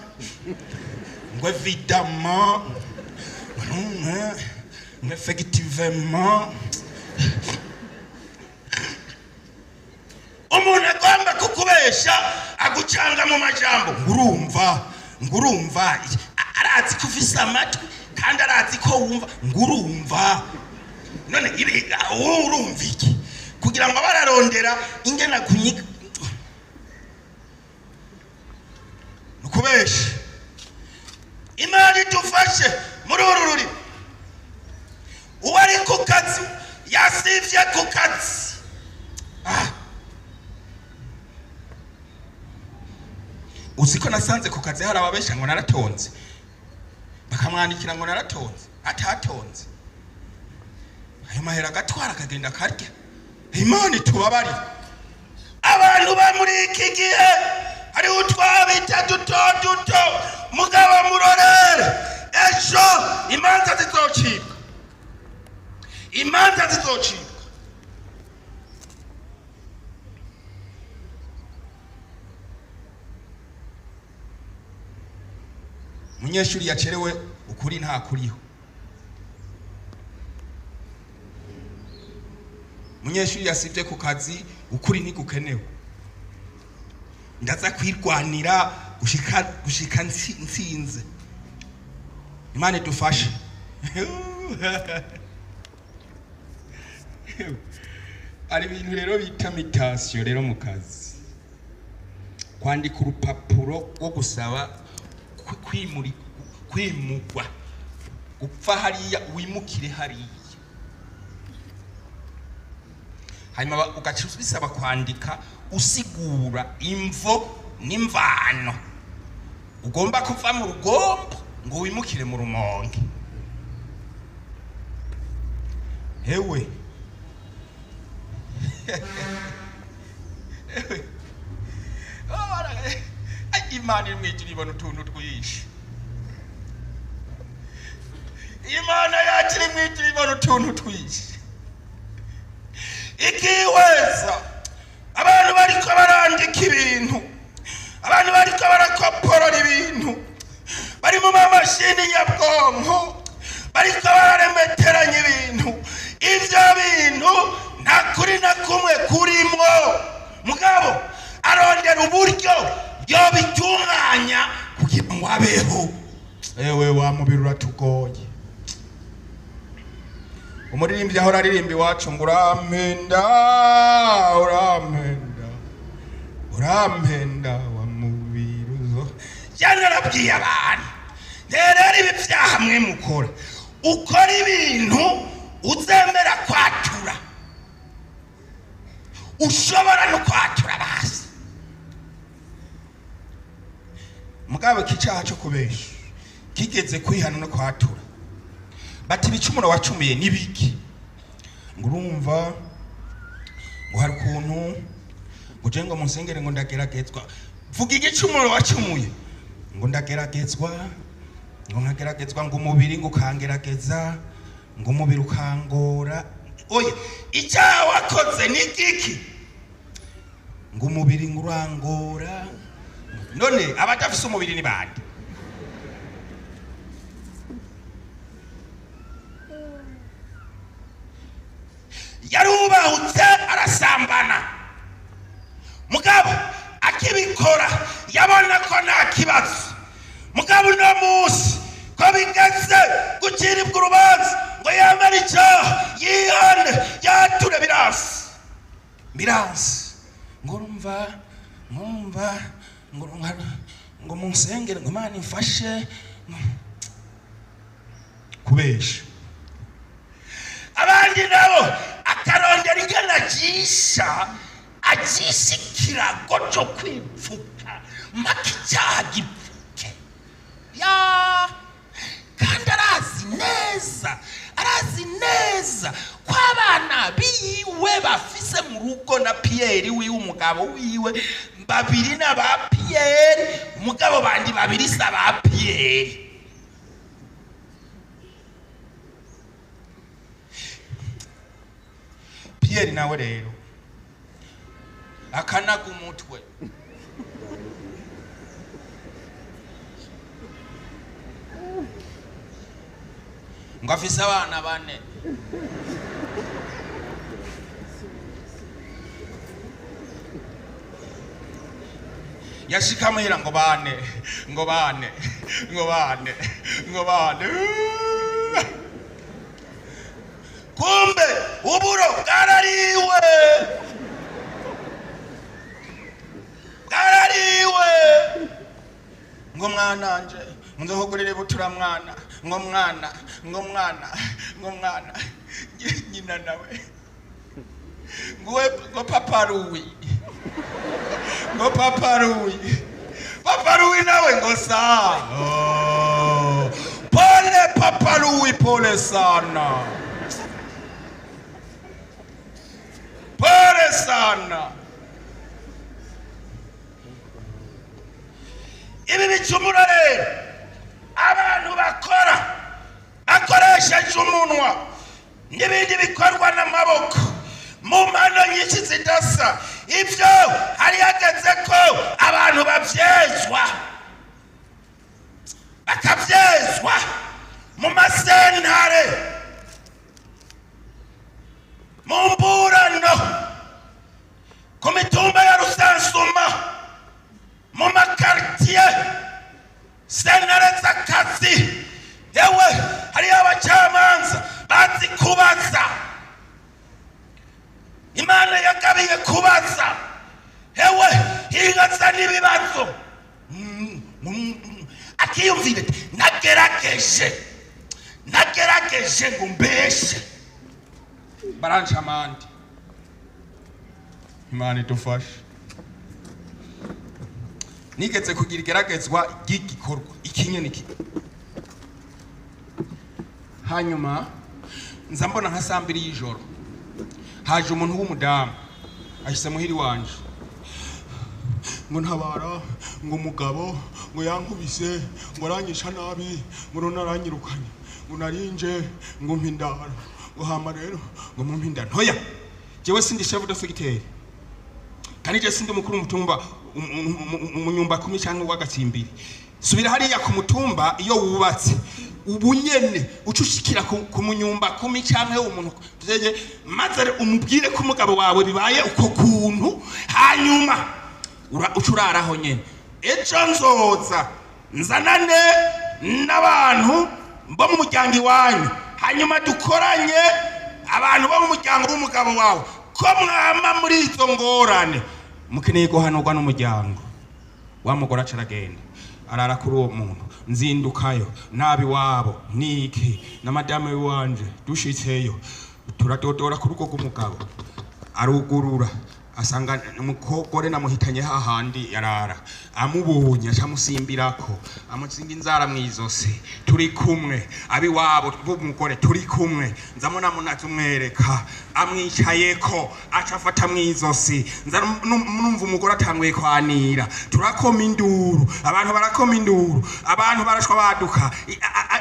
ngo évidemment, ngo effectivement. Umuntu agomba kukubesha agucanga mu majambo, ngo urumva, ngo urumva, arazi ko ufise amatwi kandi arazi ko wumva, ngo urumva. None wowe urumva iki? Kugira ngo bararondera ingena kunyiga nukubesha. Imana idufashe muri uru rurimi. Uwo ari ku kazi yasivye ku kazi. Uzi ko nasanze ku kazi hari ababesha ngo naratonze, bakamwandikira ngo naratonze atatonze, ayo mahera agatwara akagenda akarya. Imana itubabarire. Abantu ba muri iki gihe hariho utwabita duto duto, mugabo murorere ejo imanza zizocibwa, imanza zizocibwa. Umunyeshuri yacerewe, ukuri nta kuriho. Umunyeshuri yasivye ku kazi, ukuri ntigukenewe. Ndaza kwirwanira gushika ntsinze. Imana idufashe. Hari ibintu rero bita mutation rero mu kazi, kwandika urupapuro rwo gusaba kwimugwa, gupfa hariya wimukire hariya, hanyuma ugaca bisaba kwandika usigura imvo n'imvano ugomba kuva mu Rugombo ngo wimukire mu Rumonge. Hewe, hewe, Imana iri mwijuru ibona utuntu twinshi. Imana yacu iri mwijuru ibona utuntu twinshi, ikiweza abantu bariko barandika ibintu, abantu bariko barakoporora ibintu, bari mu mamashini nyabwonko, bariko bararemeteranya ibintu. Ivyo bintu nta kuri na kumwe kurimwo, mugabo arondera uburyo yobitunganya kugira ngo abeho. Ewe wa mubiri uratugoye. Umuririmbyi ahora aririmba iwacu ngo urampenda, urampenda, urampenda wa mubiri uzo. Yanarabwiye abantu rero ibi vyaha mwe mukora, ukora ibintu uzemera kwatura, ushobora no kwatura basi. Mugabo iki cyaha cyo kubesha kigeze kwihana no kwatura, bati ibicumuro wacumuye ni biki? Ngo urumva ngo hari ukuntu ngo je ngo munsengere ngo ndageragezwa. Vuga igicumuro wacumuye. Ngo ndageragezwa, ngo nkageragezwa, ngo umubiri ngo ukangerageza, ngo umubiri ukangora. Oya, icyaha wakoze ni giki? Ngo umubiri ngo urangora. None abadafise umubiri ni bande? Yarubahutse arasambana, mugabo akibikora yabona ko nta kibazo. Mugabo uno munsi ko bigeze guciribwa urubanza ngo yemere icyaha, yihane, yature, biranse, biranse. Ngo urumva, ngo urumva, ngo munsengere, ngo Imana imfashe. Kubesha. Abandi nabo Ajisha ajisha ikirago cyo kwipfuka mpaka icyaha gipfuke ya. Kandi arazi neza, arazi neza ko abana biwe bafise mu rugo na Pierre wiwe, umugabo wiwe, babiri n'aba Pierre, umugabo bandi babiri si aba Pierre. Pierre nawe rero akanaga umutwe. Ngo afise abana bane. Yashika muhira ngo bane, ngo bane, ngo bane, ngo bane. Kumbe uburo bwarariwe, bwarariwe. Ngo mwananje nzohugurire butura mwana, ngo mwana, ngo mwana, ngo mwana. Nyina nawe nguwe ngo paparuwi, ngo paparuwi, paparuwi nawe ngo sa. Oh, pole paparuwi, pole sana, pole sana. Ibi bicumuro rero abantu bakora bakoresheje umunwa n'ibindi bikorwa n'amaboko mu mpano nyinshi zidasa, ibyo hari hageze ko abantu bavyezwa, bakavyezwa mu masentare, mu mburano, ku mitumba ya Rusansuma, mu makaritiye, sentare z'akazi. Yewe, hariyo abacamanza bazi kubaza. Imana yagabiye kubaza. Hewe, higaza n'ibibazo. Akiyumvira ati nagerageje, nagerageje ngo mbeshe, baranca amande. Imana idufashe. Nigeze kugira igeragezwa ry'igikorwa ikinyene iki, hanyuma nza mbona nka saa 2 y'ijoro haje umuntu w'umudamu ahise muhiri wanje ngo ntabara, ngo umugabo ngo yankubise, ngo aranyisha nabi, ngo none aranyirukanye, ngo narinje ngo mpindaro, ngo hama rero ngo mumpindaro. Ntoya, jewe sindi chef de secteur, kandi je sindi mukuru mutumba umunyumba kumi cyangwa w'agatsimbiri. Subira hariya ku mutumba iyo wubatse ubunyene ucushikira ku munyumba kumi cyangwa umuntu tuzeje, maze umubwire ko umugabo wawe bibaye uko kuntu, hanyuma ucuraraho nyene. Ejo nzoza nzanane n'abantu bo mu muryango iwanyu, hanyuma dukoranye abantu bo mu muryango w'umugabo wawe, ko mwama muri izo ngorane mukeneye guhanurwa n'umuryango. Wa mugore aca aragenda arara kuri uwo muntu. Nzindukayo nabi wabo niki na madame wanje, dushitseyo turadodora ku rugo rw'umugabo, arugurura asanga umugore namuhitanye hahandi yarara. Amubonye acamusimbirako, amutsinga inzara mw'izosi. Turi kumwe abiwabo b'umugore, turi kumwe, nzamuna munazumwereka amwicayeko, aca afata mw'izosi. Nza numva umugore atanguye kwanira, turakoma induru, abantu barakoma induru, abantu barashwa baduka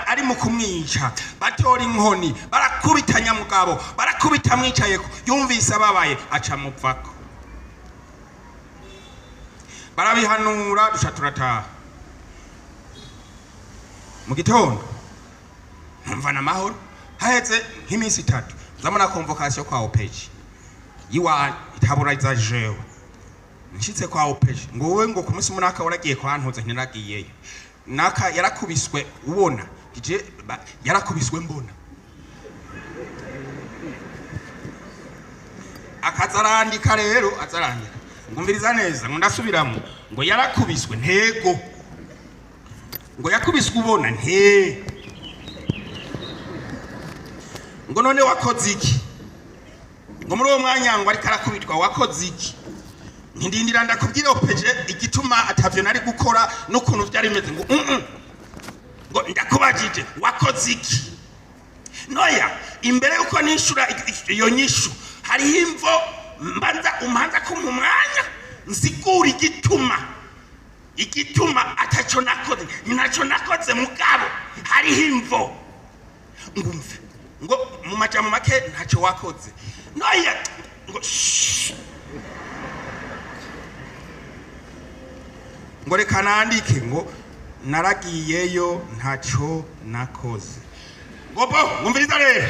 ari mu kumwica, batora inkoni barakubita nyamugabo, barakubita amwicayeko. Yumvise ababaye aca mupfako, barabihanura, duca turataha. Mu gitondo ntumva n'amahoro. Haheze nk'iminsi 3 nzamuna convocation kwa OPG yiwa itabura za jewe. Nshitse kwa OPG ngo wowe ngo ku munsi munaka waragiye kwantuza. Ntiragiyeyo, naka yarakubiswe ubona je yarakubiswe mbona. Akazarandika rero, azarandika ngumviriza neza, ngo ndasubiramo, ngo yarakubiswe ntego, ngo yakubiswe ubona nte, ngo none wakoze iki? Ngo muri uwo mwanya ngo ariko arakubitwa, wakoze iki? Ntindindira ndakubwira OPJ igituma atavyo nari gukora n'ukuntu vyari bimeze. Ngo Ngo ndakubajije, wakoze iki? Noya imbere yuko nishura iyo nyishu, hariho imvo mbanza umpanza kumpa umwanya nsigura igituma ataco nakoze. Ntaco nakoze, mugabo hariho imvo. Ngumve ngo mu majambo make ntaco wakoze. Noya ngo shh. Ngo reka nandike ngo naragiyeyo, ntaco nakoze. Ngo bo ngumviriza rero,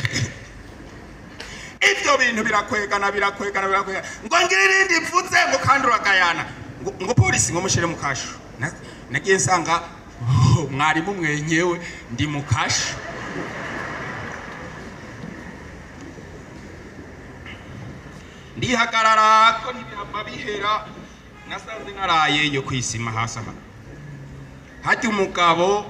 ibyo bintu birakwegana, birakwegana, birakwegana. Ngo ngira irindi mvuze, ngo kandi uragayana. Ngo polisi ngo mushyire mu kasho. Nagiye nsanga, oh, mwarimu mwenyewe ndi mu kasho. Ndihagarara ko ntibihava bihera. Nasanze narayeyo kwisima hasi aha hajya umugabo.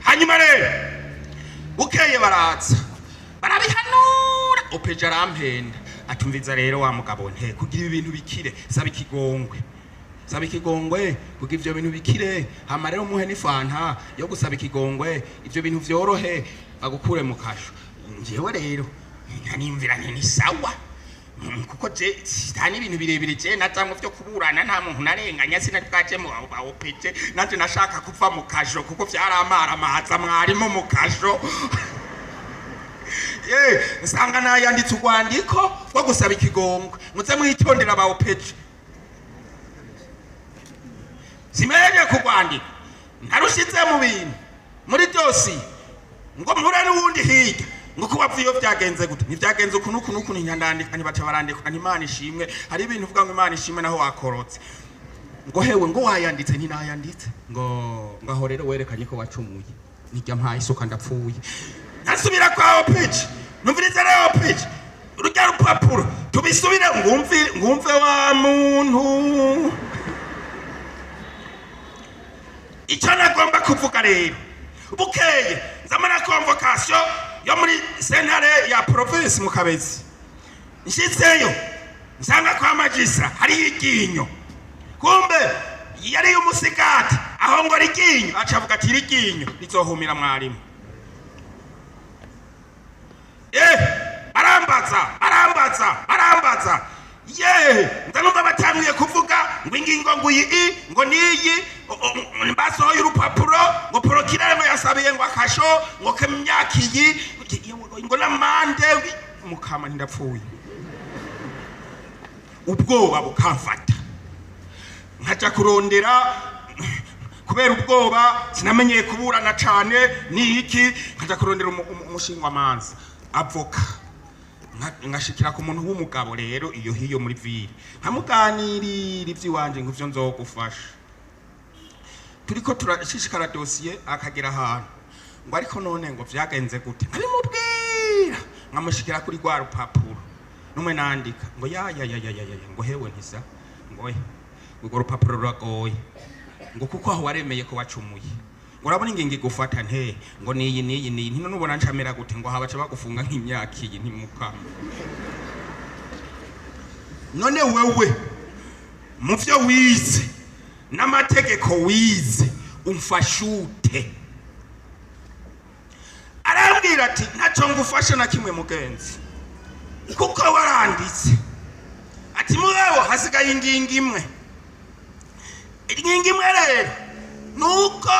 Hanyuma rero bukeye baraza barabihanura. OPJ arampenda, atumviza rero wa mugabo nte kugira ibi bintu bikire, saba ikigongwe, saba ikigongwe kugira ivyo bintu bikire. Hama rero muhe n'ifanta yo gusaba ikigongwe, ivyo bintu vyorohe, bagukure mu kasho. Njyewe rero nkanimvira nti ni sawa. Kuko je nta n'ibintu birebire je najamwo vyo kuburana, nta muntu narenganya, sinari bwaje mu ba OPJ. Nanje nashaka kuva mu kasho kuko vyaramaramaza mwarimu mu kasho. Ye nsanga nayanditse urwandiko rwo gusaba ikigongwe. Muze mwitondera ba OPJ. Simeje kurwandika, ntarushize mu bintu muri dosiye, ngo mpure n'uwundi hirya ngo kuba iyo byagenze gute? Ntibyagenze uku n'uku n'uku. Ntinyandandika, ntibaca barandika. Imana ishimwe, hari ibintu uvuga ngo Imana ishimwe naho wakorotse. Ngo hewe, ngo wayanditse? Ntinayanditse. Ngo ngaho rero werekanye ko wacumuye. Nijya mpaye isuka ndapfuye. Nasubira kwa OPJ. Numvirize rero OPJ, rujya rupapuro tubisubire. Ngumve, ngumve wa muntu, icyo nagomba kuvuga rero, bukeye nzamara convocation yo muri sentare ya province mu Kabezi. Nshitseyo nsanga kwa magistrat hariyo iryinyo. Kumbe yari umusigati aho. Ngo riryinyo, aca avuga ati riryinyo rizohumira mwarimu. Arambaza, arambaza, arambaza. Ye nza numva batanguye kuvuga ngo ingingo ngo iyi i ngo niyi basohoye urupapuro ngo procureur ngo yasabiye ngo akasho ngo k'imyaka iyi ngo n'amande. Mukama, ndapfuye. Ubwoba bukamfata, nkaja kurondera. Kubera ubwoba sinamenyeye kuburana cane ni iki, nkaja kurondera umushingwamanza, avocat. Nkashikira ku muntu w'umugabo rero iyo hiyo muri ville, nkamuganirira ivy'iwanje ngo ivyo nzogufasha. Turiko turashishikara dosiye, akagera ahantu ngo ariko none ngo vyagenze gute? Nkabimubwira, nkamushikira kuri rwa rupapuro numwe nandika. Ngo ya ya ya ya ya ya, ngo hewe ntisa, ngo urwo rupapuro ruragoye, ngo kuko aho waremeye ko wacumuye, ngo urabona ingingo igufata nte, ngo niyi niyi niyi. Ntino nubona ncamera gute? Ngo habaca bagufunga nk'imyaka iyi. Ntimukama none wewe mu vyo wize n'amategeko wize umfashute? Arambwira ati ntacyo ngufashe na kimwe mugenzi, kuko waranditse. Ati mugabo hasigaye ingingo imwe. Ingingo imwe rero nuko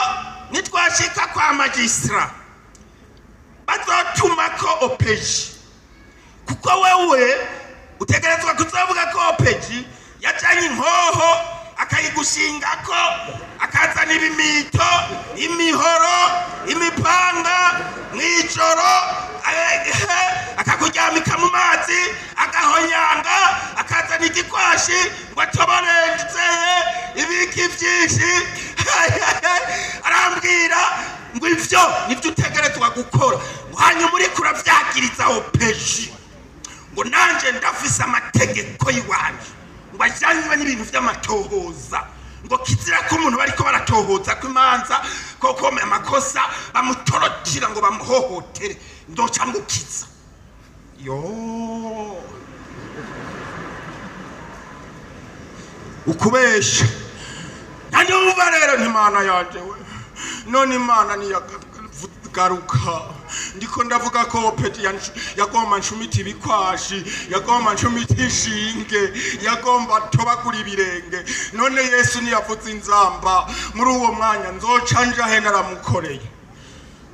nitwashika kwa magistrat bazotumako OPJ, kuko wewe utegerezwa kuzovuga ko OPJ yajanye inkoho akayigushingako, akazana ibimito, imihoro, imipanga mw'ijoro, akakuryamika mu mazi, agahonyanga, akazana igikwashi ngo atoborenze ibiki vyinshi. Arambwira ngo ivyo nivyo utegerezwa gukora, ngo hanyuma uriko uravyagiriza OPJ, ngo nanje ndafise amategeko y'iwanje ngo ajanywe n'ibintu vy'amatohoza. Ngo kizira ko umuntu bariko baratohoza ko imanza koko amakosa bamutorotira ngo bamuhohotere, ndoca ngukiza. Yo, ukubesha nandumva rero ntimana yanje we. None Imana niyagaruka, ndiko ndavuga ko peti yagomba nshumita ibikwashi, yagomba nshumita inshinge, yagomba tobagura ibirenge. None Yesu niyavuze inzamba muri uwo mwanya, nzoca njahe? Naramukoreye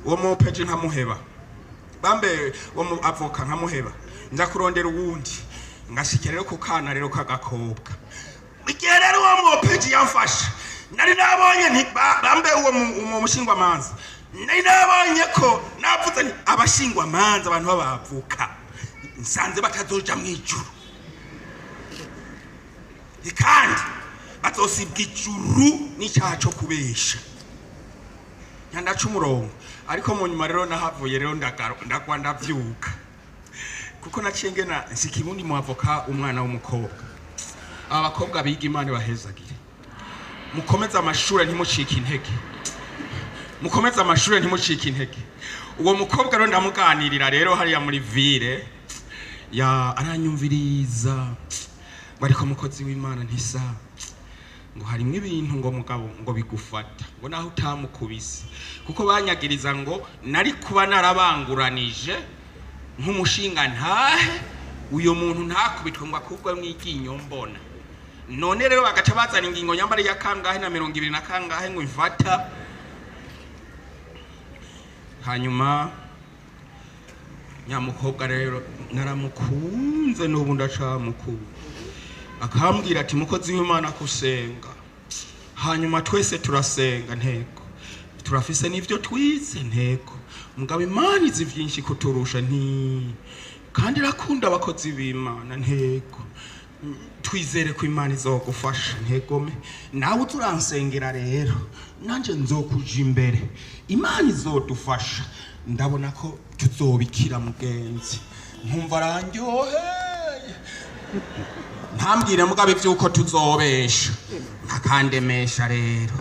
uwo mupeji nkamuheba, bambe uwo mu avoka nkamuheba, nza kurondera uwundi, ngashika rero ku kana rero k'agakobwa. Igihe rero uwo mupeji yamfashe, nari nabonye nti bambe uwo mushingwamanza, nari nabonye ko navuze nti abashingwamanza, abantu b'abavoka, nsanze batazoja mw'ijuru, kandi bazosibwa ijuru n'icyaha co kubesha. Nyandaca umurongo. Ariko mu nyuma rero nahavuye rero ndagwa ndavyuka, kuko naciye ngena nsika ibundi mu avoka umwana w'umukobwa. Aba bakobwa biga, Imana ibahezagire, mukomeze amashure ntimucike intege, mukomeze amashure ntimucike intege. Uwo mukobwa rero ndamuganirira rero hariya muri ville ya, aranyumviriza ngo ariko mukozi w'Imana, ntisa ngo harimwo ibintu ngo mugabo ngo bigufata ngo naho utamukubise, kuko banyagiriza ngo nari kuba narabanguranije nk'umushinga ntahe uyo muntu ntakubitwe ngo akubwe mw'iryinyo mbona. None rero bagaca bazana ingingo nyambari ya kangahe na 20 na kangahe ngo imfata. Hanyuma nyamukobwa rero naramukunze, n'ubu ndacamukunda. Akambwira ati mukozi w'Imana, kusenga. Hanyuma twese turasenga, ntego turafise n'ivyo twize, ntego mugabo Imana izi vyinshi kuturusha, nti kandi irakunda abakozi b'Imana, ntego twizere ko Imana izogufasha, ntegome nawe uza uransengera rero nanje nzokuja imbere, Imana izodufasha, ndabona ko tuzobikira mugenzi. Nkumva arandyoheye, ntambwire mugabo ivyuko tuzobesha, nkakandemesha rero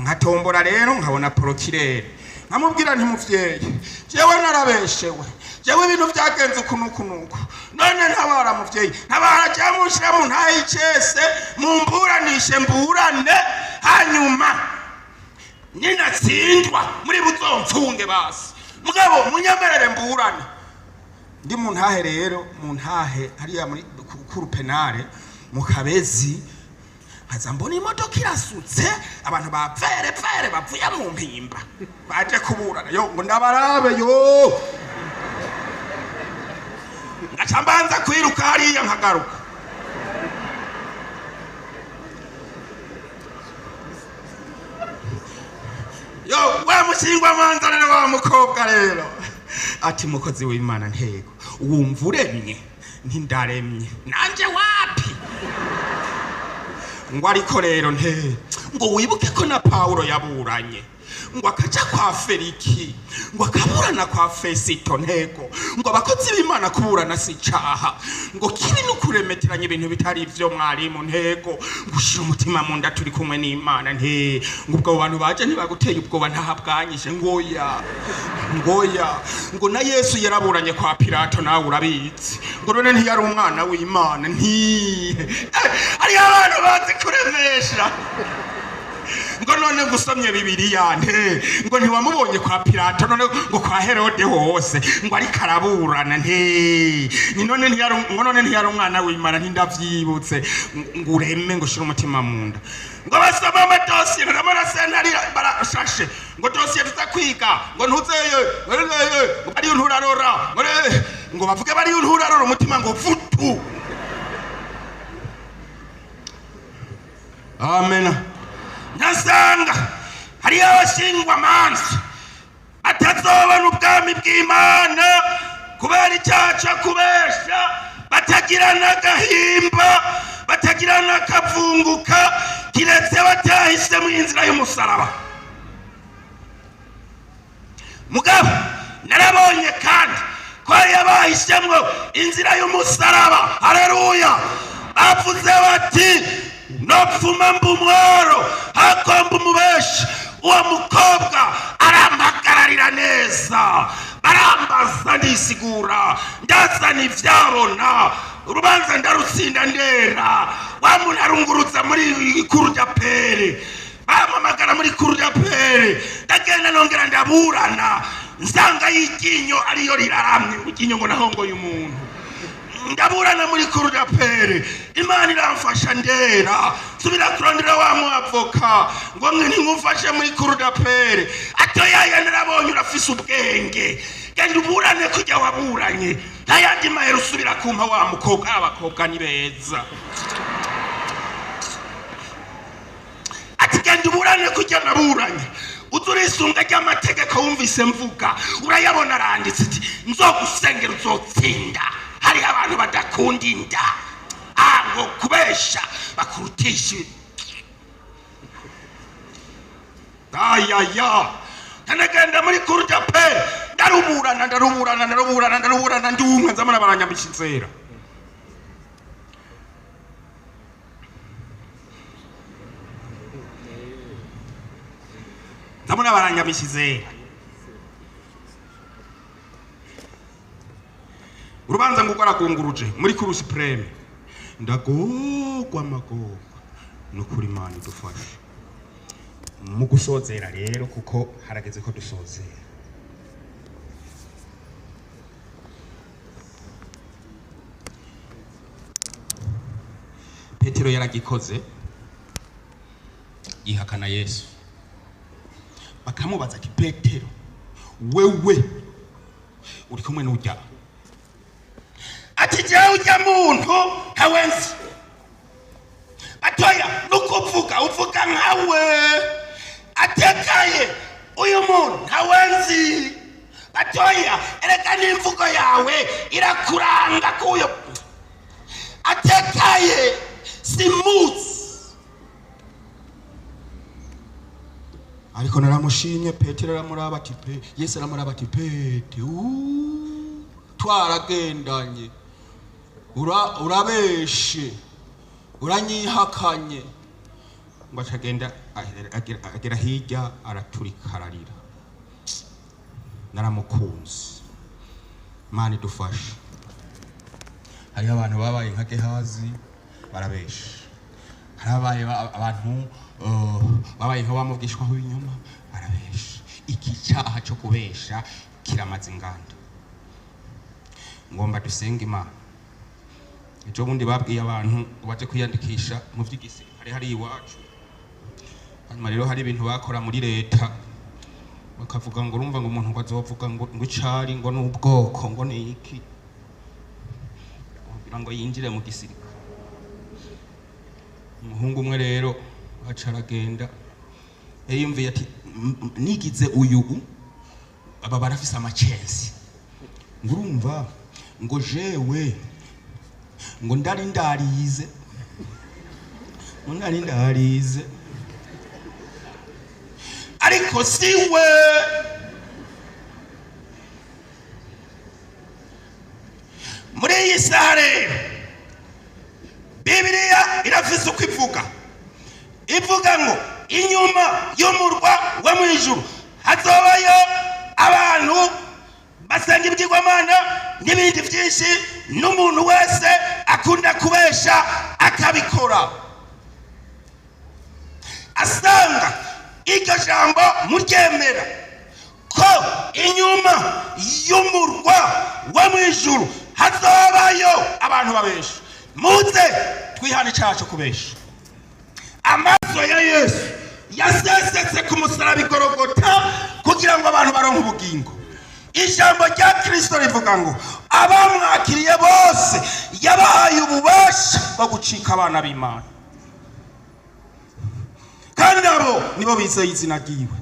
nkatombora rero nkabona procureur, nkamubwira nti muvyeyi, jewe narabeshewe, jewe ibintu vyagenze uku nuku nuku, none ntabara muvyeyi, ntabara, jewe munshire mu ntahe icese, mumburanishe mburane, hanyuma ninatsindwa muri buzomfunge basi, mugabo munyemerere mburane. Ndi mu ntahe rero, mu ntahe hariya muri cour pénale mu Kabezi, nkaza mbona imodoka irasutse abantu ba vere vere bavuye mu Mpimba baje kuburana. Yo, ngo ndabarabe, yo, ngaca mbanza kwiruka hariya nkagaruka. Yo, wa mushingwamanza rero wa mukobwa rero ati mukozi w'Imana, ntego wumva uremye? Ntindaremye nanje wapi. Ngo ariko rero nte ngo wibuke ko na Pawulo yaburanye, ngo akaja kwa Feliki, ngo akaburana kwa Fesito, ntego ngo abakozi b'Imana kuburana si icaha, ngo kibi no kuremeteranya ibintu bitari ivyo mwarimu, ntego ngo ushire umutima mu nda, turi kumwe n'Imana. Nte ngo ubwo abo bantu baje ntibaguteye ubwoba? Ntahabwanyishe. Ngoya, ngoya, ngo na Yesu yaraburanye kwa Pilato, nawe urabizi, ngo none ntiyari umwana w'Imana? Nti hariyo abantu bazi kuremesha. Ngo none gusomye Bibiliya, nte ngo ntiwamubonye kwa Pilato, none ngo kwa Herode hose ngo ariko araburana? Nte ni none ntiyari, ngo none ntiyari umwana w'Imana? Ntindavyibutse. Ngo ureme, ngo ushire umutima mu nda. Ngo basome amadosiye ndabona sentare barashashe, ngo dosiye tuza kwiga, ngo ntuzeye, ngo ntuzeye, ngo bariyo nturarora, ngo ngo bavuge bariyo nturarora, umutima ngo vutu. Amen. Nyasanga hariyo abashingwamanza batazobona ubwami bw'Imana kubera icyaha cyo kubesha, batagira n'agahimba, batagira n'akavunguka, kiretse batahisemo inzira y'umusaraba. Mugabo narabonye kandi ko hariyo abahisemo inzira y'umusaraba. Haleluya! Bavuze bati Nopfuma mba umworo hagomba umubeshi. Uwo mukobwa arampagararira neza, barambaza, ndisigura, ndazana ivyabona, urubanza ndarutsinda, ndera. Wa muntu arungurutsa muri cour d'appel, bampamagara muri cour d'appel, ndagenda, nongera ndaburana, nsanga y'iryinyo ariyo riraramye, iryinyo ngo nahongoye umuntu. Ndaburana muri cour d'appel, Imana iramfasha, ndera. Nsubira kurondera wa mwavoka ngo ntimufashe muri cour d'appel. Atoyaya, narabonye urafise ubwenge, genda uburane kujya waburanye, ntayandi mahera usubira kumpa. Wa mukobwa, abakobwa ni beza. Ati genda uburane kujya naburanye, uze urisunga ry'amategeko wumvise mvuga, urayabona aranditse. Ati nzogusengera uzotsinda. Hariho abantu badakunda inda. Ah, ngo kubesha bakurutisha ayaya. Ndanagenda muri cour d'appel, ndaruburana, ndaruburana, ndaruburana, ndaruburana, ndumwe nzamara baranyambisha inzera. Ndabona baranyambisha izera. Urubanza nguko aragunguruje muri cour suprême, ndagogwa amagorwa. Nukuri Imana idufashe. Mu gusozera rero, kuko harageze ko dusozera, Petero yaragikoze, yihakana Yesu. Bakamubaza ati Petero, wewe uri kumwe n'ujya? Ati jewe ujya muntu ntawe nzi. Atoya, nukuvuga uvuga nkawe. Atekaye, uyu muntu ntawe nzi. Batoya, erega n'imvugo yawe irakuranga kuyo. Atekaye, simuzi. Ariko naramushimye. Petero aramuraba ati pe, Yesu aramuraba ati Pete, twaragendanye, urabeshe, uranyihakanye. Ngo acagenda agera hirya, araturika, ararira. Naramukunze. Imana idufashe. Hariho abantu babaye nka Gehazi, barabesha. Harabaye abantu babaye nka bamubwishwaho ibinyoma, barabesha. Iki cyaha cyo kubesha kiramaze inganda. Ngomba dusenge Imana. Ejo bundi babwiye abantu ngo baje kwiyandikisha mu by'igisirikare hari iwacu. Hanyuma rero hari ibintu bakora muri leta, bakavuga ngo urumva ngo umuntu ngo azovuga ngo icari, ngo n'ubwoko, ngo ni iki, kugira ngo yinjire mu gisirikare. Umuhungu umwe rero aca aragenda, yiyumviye ati nigize uyu aba barafise amacensi, ngo urumva ngo jewe ngo ndari ndarize, ngo ndari ndarize, ariko siwe. Muri iyi saha rero Bibiliya irafise uko ivuga. Ivuga ngo inyuma y'umurwa wo mu ijuru hazobayo abantu basenga ibigirwamana n'ibindi byinshi, n'umuntu wese akunda kubesha akabikora. Asanga iryo jambo muryemera ko inyuma y'umurwa wo mu ijuru hazobayo abantu babesha, muze twihane icyaha cyo kubesha. Amaraso ya Yesu yasesetse ku musaraba i Gorogota kugira ngo abantu baronke ubugingo. Ijambo rya Kristo rivuga ngo abamwakiriye bose yabahaye ububasha bwo gucika abana b'Imana, kandi abo nibo bizeye izina ryiwe.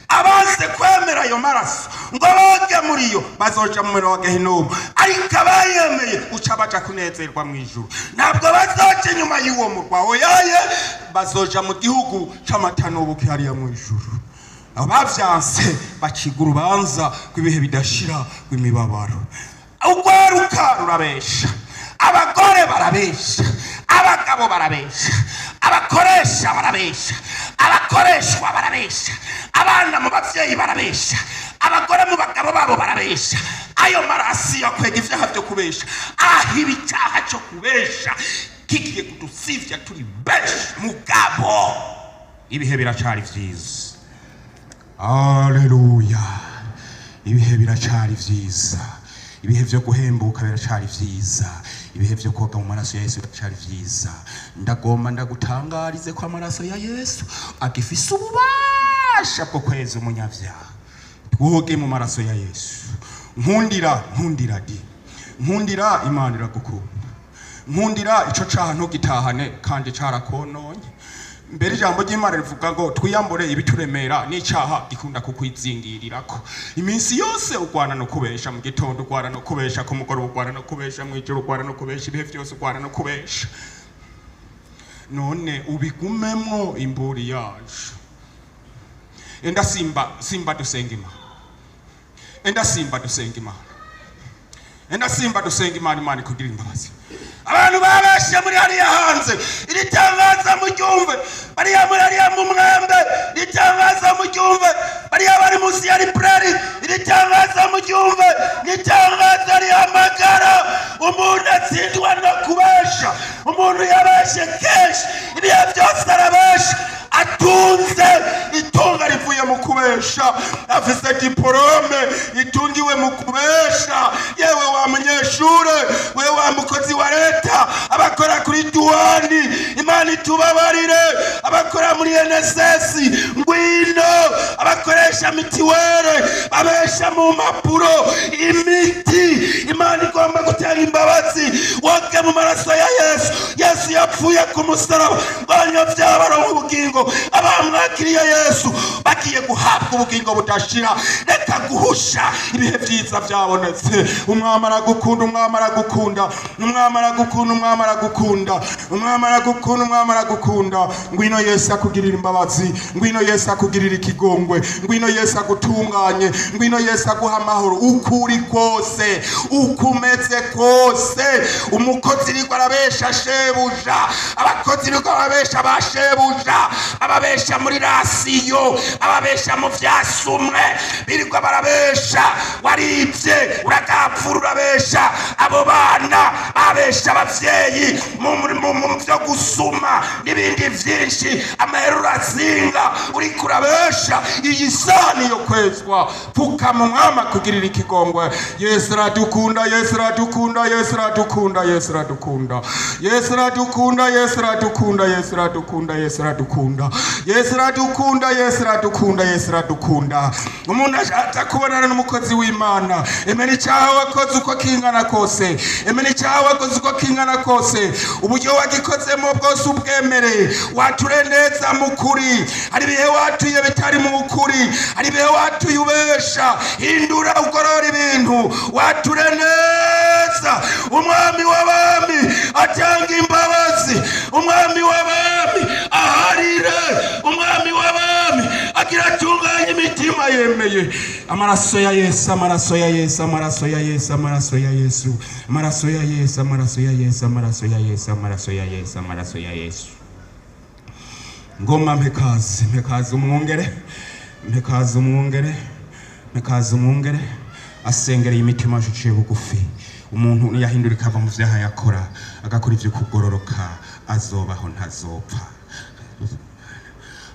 Abanze kwemera ayo maraso ngo boge muri yo bazoja mu muriro wa Gehinomu, ariko abayemeye uca baja kunezerwa mu ijuru. Ntabwo bazoja inyuma y'uwo murwa, oyaye, bazoja mu gihugu c'amata n'ubuki hariya mu ijuru. Abavyanse baciga urubanza rw'ibihe bidashira rw'imibabaro. Urwaruka rurabesha, abagore barabesha, abagabo barabesha, abakobwa. Abakoresha barabesha, abakoreshwa barabesha, abana mu bavyeyi barabesha, abagore mu bagabo babo barabesha. Ayo marasi yakwega ivyaha vyo kubesha. Aho ibicyaha cyo kubesha kigiye kudusivya turi benshi, mugabo ibihe biracari vyiza. Aleluya! Ibihe biracari vyiza, ibihe vyo guhembuka biracari vyiza, ibihe vyo koga mu maraso ya Yesu biracari vyiza. Ndagomba ndagutangarize ko amaraso ya Yesu agifise ububasha bwo kweza umunyavyaha. Twoge mu maraso ya Yesu. Nkundira, nkundira di, nkundira, Imana iragukunda. Nkundira, ico caha ntugitahane kandi carakononye. Mbere ijambo ry'Imana rivuga ngo twiyambure ibituremera n'icaha gikunda kukwizingirirako iminsi yose. Urwana no kubesha mu gitondo, urwana no kubesha ku mugoroba, urwana no kubesha mw'ijoro, urwana no kubesha ibihe vyose, urwana no kubesha. None ubigumemwo, imburi yaje. Enda simba, simba dusenga Imana. Enda simba dusenga Imana. Enda simba dusenga Imana. Imana ikugira imbabazi. Abantu babeshe muri hariya hanze, iri tangaza muryumve. Bariya muri hariya mu mwembe, iri tangaza muryumve. Bariya bari munsi ya library, iri tangaza muryumve. Ni itangazo rihamagara umuntu atsindwa no kubesha. Umuntu yabeshe kenshi, ibihe byose arabesha, atunze itunga rivuye mu kubesha, afise diporome itungiwe mu kubesha. Yewe wa munyeshure, we wa mukozi wa leta, abakora kuri duwani, Imana itubabarire, abakora muri NSS, ngwino, abakoresha mitiwere babesha mu mpapuro imiti, Imana igomba gutanga imbabazi. Woge mu maraso ya Yesu. Yesu yapfuye ku musaraba ngo abanyabyaha baronke ubugingo. Abamwakiriye Yesu bagiye guhabwa ubugingo budashira. Reka guhusha, ibihe byiza byabonetse. Umwami aragukunda, Umwami aragukunda, Umwami aragukunda, Umwami aragukunda, Umwami aragukunda, Umwami aragukunda. Ngwino Yesu akugirira imbabazi, ngwino Yesu akugirira ikigongwe, ngwino Yesu agutunganye, ngwino Yesu aguha amahoro. Uko uri kose, uko umeze kose, umukozi ariko arabesha shebuja, abakozi ariko barabesha ba shebuja, ababesha muri rasiyo, ababesha mu vyasumwe, birirwa barabesha. Waribye uragapfura, urabesha. Abo bana babesha abavyeyi mu vyo gusuma n'ibindi vyinshi. Amahera urazinga, uriko urabesha. Iyi sani yo kwezwa. Pfukama, Umwami akugirira ikigongwe. Yesu aradukunda, Yesu aradukunda, Yesu aradukunda, Yesu aradukunda, Yesu aradukunda, Yesu aradukunda, Yesu aradukunda, Yesu aradukunda, Yesu aradukunda, Yesu aradukunda, Yesu aradukunda. Umuntu ashatse kubonana n'umukozi w'Imana, emera icyaha wakoze uko kingana kose, emera icyaha wakoze uko kingana kose, uburyo wagikozemo bwose ubwemere, wature neza mu kuri. Hari ibihe watuye bitari mu kuri, hari ibihe watuye ubesha. Hindura, ugorora ibintu, wature neza. Umwami w'abami atanga imbabazi, Umwami w'abami aharire, Umwami w'abami agira atunganye imitima yemeye. Amaraso ya Yesu, amaraso ya Yesu, amaraso ya Yesu, amaraso ya Yesu, amaraso ya Yesu, amaraso ya Yesu, amaraso ya Yesu, amaraso ya Yesu, amaraso ya Yesu. Ngoma mpekazi, mpekazi umwungere, mpekazi umwungere, mpekazi umwungere asengereye imitima yacu iciye bugufi. Umuntu niyahindura ikava mu vyaha yakora, agakora ivyo kugororoka, azobaho, ntazopfa.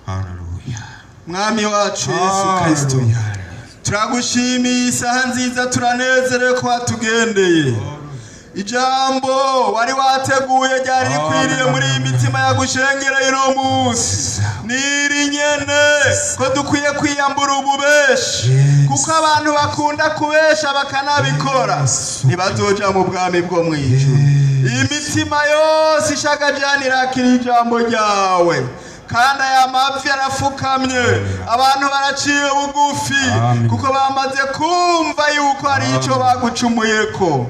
Haleluya! Mwami wacu Yesu Kristo, turagushimiye isaha nziza, turanezerewe ko watugendeye. Ijambo wari wateguye ryari rikwiriye muri iyi mitima yagushengereye uno munsi niri nyene, ko dukwiye kwiyambura ububeshi, kuko abantu bakunda kubesha bakanabikora ntibazoja mu bwami bwo mw'ijuru. Iyi mitima yose ishagajana irakira ijambo ryawe, kandi aya mavi arafukamye, abantu baraciye bugufi, Amen. kuko bamaze kumva yuko hari icyo bagucumuyeko.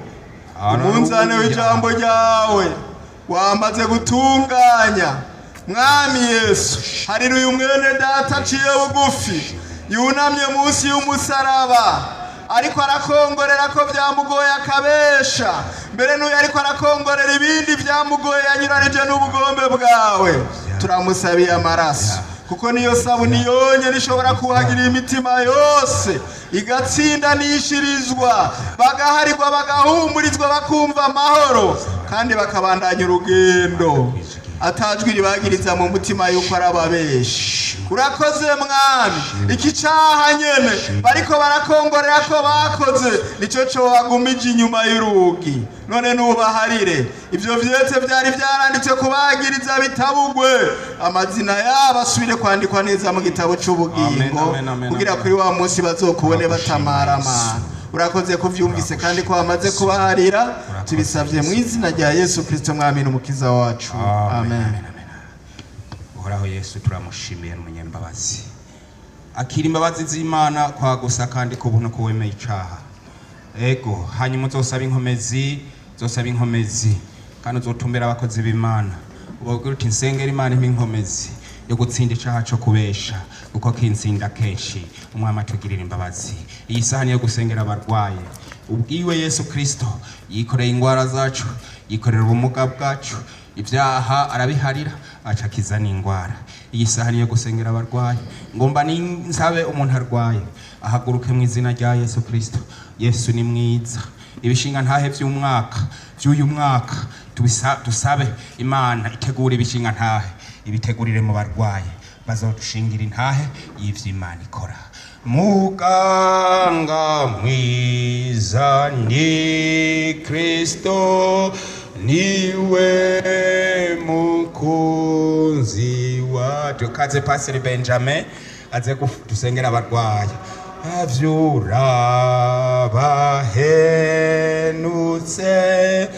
Umunzane w'ijambo ryawe wamaze gutunganya. Mwami Yesu, harira uyu mwene data aciye bugufi, yunamye munsi y'umusaraba, ariko arakongorera ko byamugoye akabesha. Mbere n'uyu ariko arakongorera ibindi byamugoye, yanyuranije n'ubugombe bwawe. Turamusabiye amaraso, kuko niyo sabuni yonyine ishobora kuhagira imitima yose igatsinda nishirizwa, bagaharirwa, bagahumurizwa, bakumva amahoro kandi bakabandanya urugendo atajwi ribagiriza mu mutima yuko ari ababeshi. Urakoze Mwami. Iki caha nyene bariko barakongorera ko bakoze nico cobagumije inyuma y'urugi. None nubaharire ivyo vyetse vyari vyaranditse kubagiriza bitabugwe, amazina yabo asubire kwandikwa neza mu gitabo c'ubugingo, Amen, amen, amen, kugira amen. kuri wa munsi bazokubone batamaramara. Urakoze ko vyumvise kandi ko wamaze kubaharira. Tubisavye mu izina rya Yesu Kristo, Mwami n'Umukiza wacu, amen. Uhoraho Yesu turamushimiye, n'umunyembabazi. Akira imbabazi z'Imana kwa gusa kandi ku buntu ko wemeye icaha. Ego, hanyuma uzosaba inkomezi, uzosaba inkomezi kandi uzotumbera abakozi b'Imana, ubabwira uti: "Nsengera Imana impa inkomezi yo gutsinda icaha co kubesha, kuko kintsinda kenshi." Umwami atugirira imbabazi. Iyi saha niyo gusengera abarwaye. Ubwiwe Yesu Kristo yikoreye ingwara zacu, yikorera ubumuga bwacu, ibyaha arabiharira, aca akiza n'ingwara. Iyi saha niyo gusengera abarwayi. Ngomba ninsabe umuntu arwaye ahaguruke mu izina rya Yesu Kristo. Yesu ni mwiza. Ibishinga ntahe by'umwaka, by'uyu mwaka, dusabe Imana itegura ibishinga ntahe, ibitegurire mu barwayi, bazodushingira intahe y'ivyo Imana ikora. Muganga mwiza ni Kristo, niwe mukunzi wacu. Kaze Pasiri Benjamin aze dusengera abarwayi. Avyura bahenutse,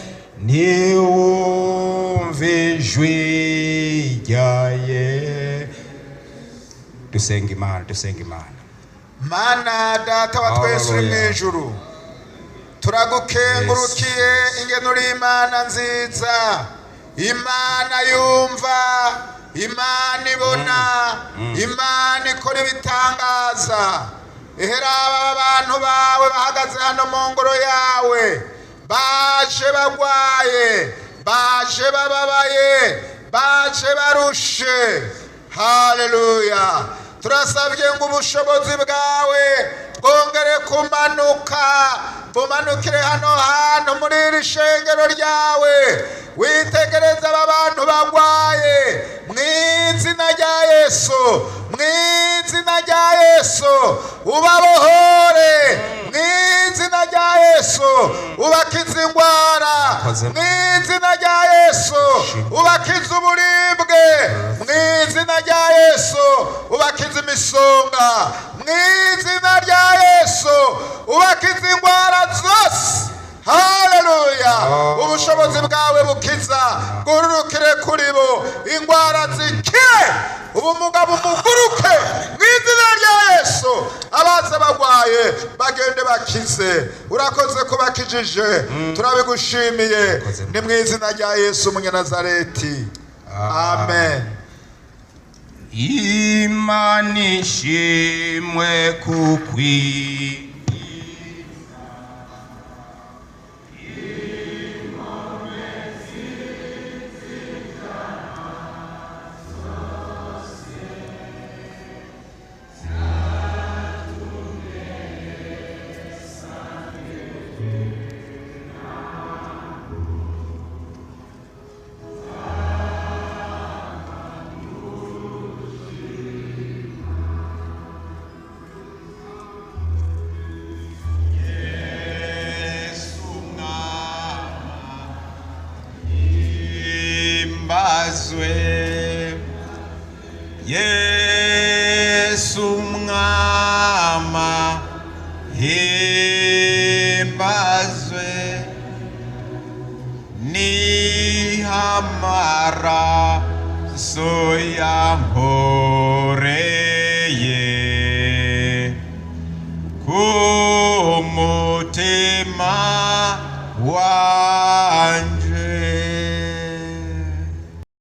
niwumve ijwi ryaye. Dusenga Imana, dusenga Imana. Mana Data wa twese uri mu Hallelujah. ijuru, turagukengurukiye ingene uri Imana nziza, Imana yumva, Imana ibona, Imana ikora ibitangaza. Eheraba aba bantu bawe bahagaze hano mu ngoro yawe, baje bagwaye, baje bababaye, baje barushe. Haleluya! Turasabye ngo ubushobozi bwawe bwongere kumanuka, bumanukire hano hantu muri iri shengero ryawe. Witegereze aba bantu bagwaye mu izina rya Yesu, mu izina rya Yesu ubabohore, mu izina rya Yesu ubakize ingwara, mu izina rya Yesu ubakize uburibwe, mu izina rya Yesu ubakize imisonga, mu izina rya Yesu ubakize ingwara zose. Haleluya! Ubushobozi bwawe bukiza bwururukire kuri bo, ingwara zikire, ubumuga bumuguruke mu izina rya Yesu. Abaza bagwaye bagende bakize. Urakoze kubakijije, turabigushimiye. Ni mu izina rya Yesu Umunyanazareti, amen. Imana ishimwe kukwi Himbazwe Yesu mwama, himbazwe nihamara soyankoreye ku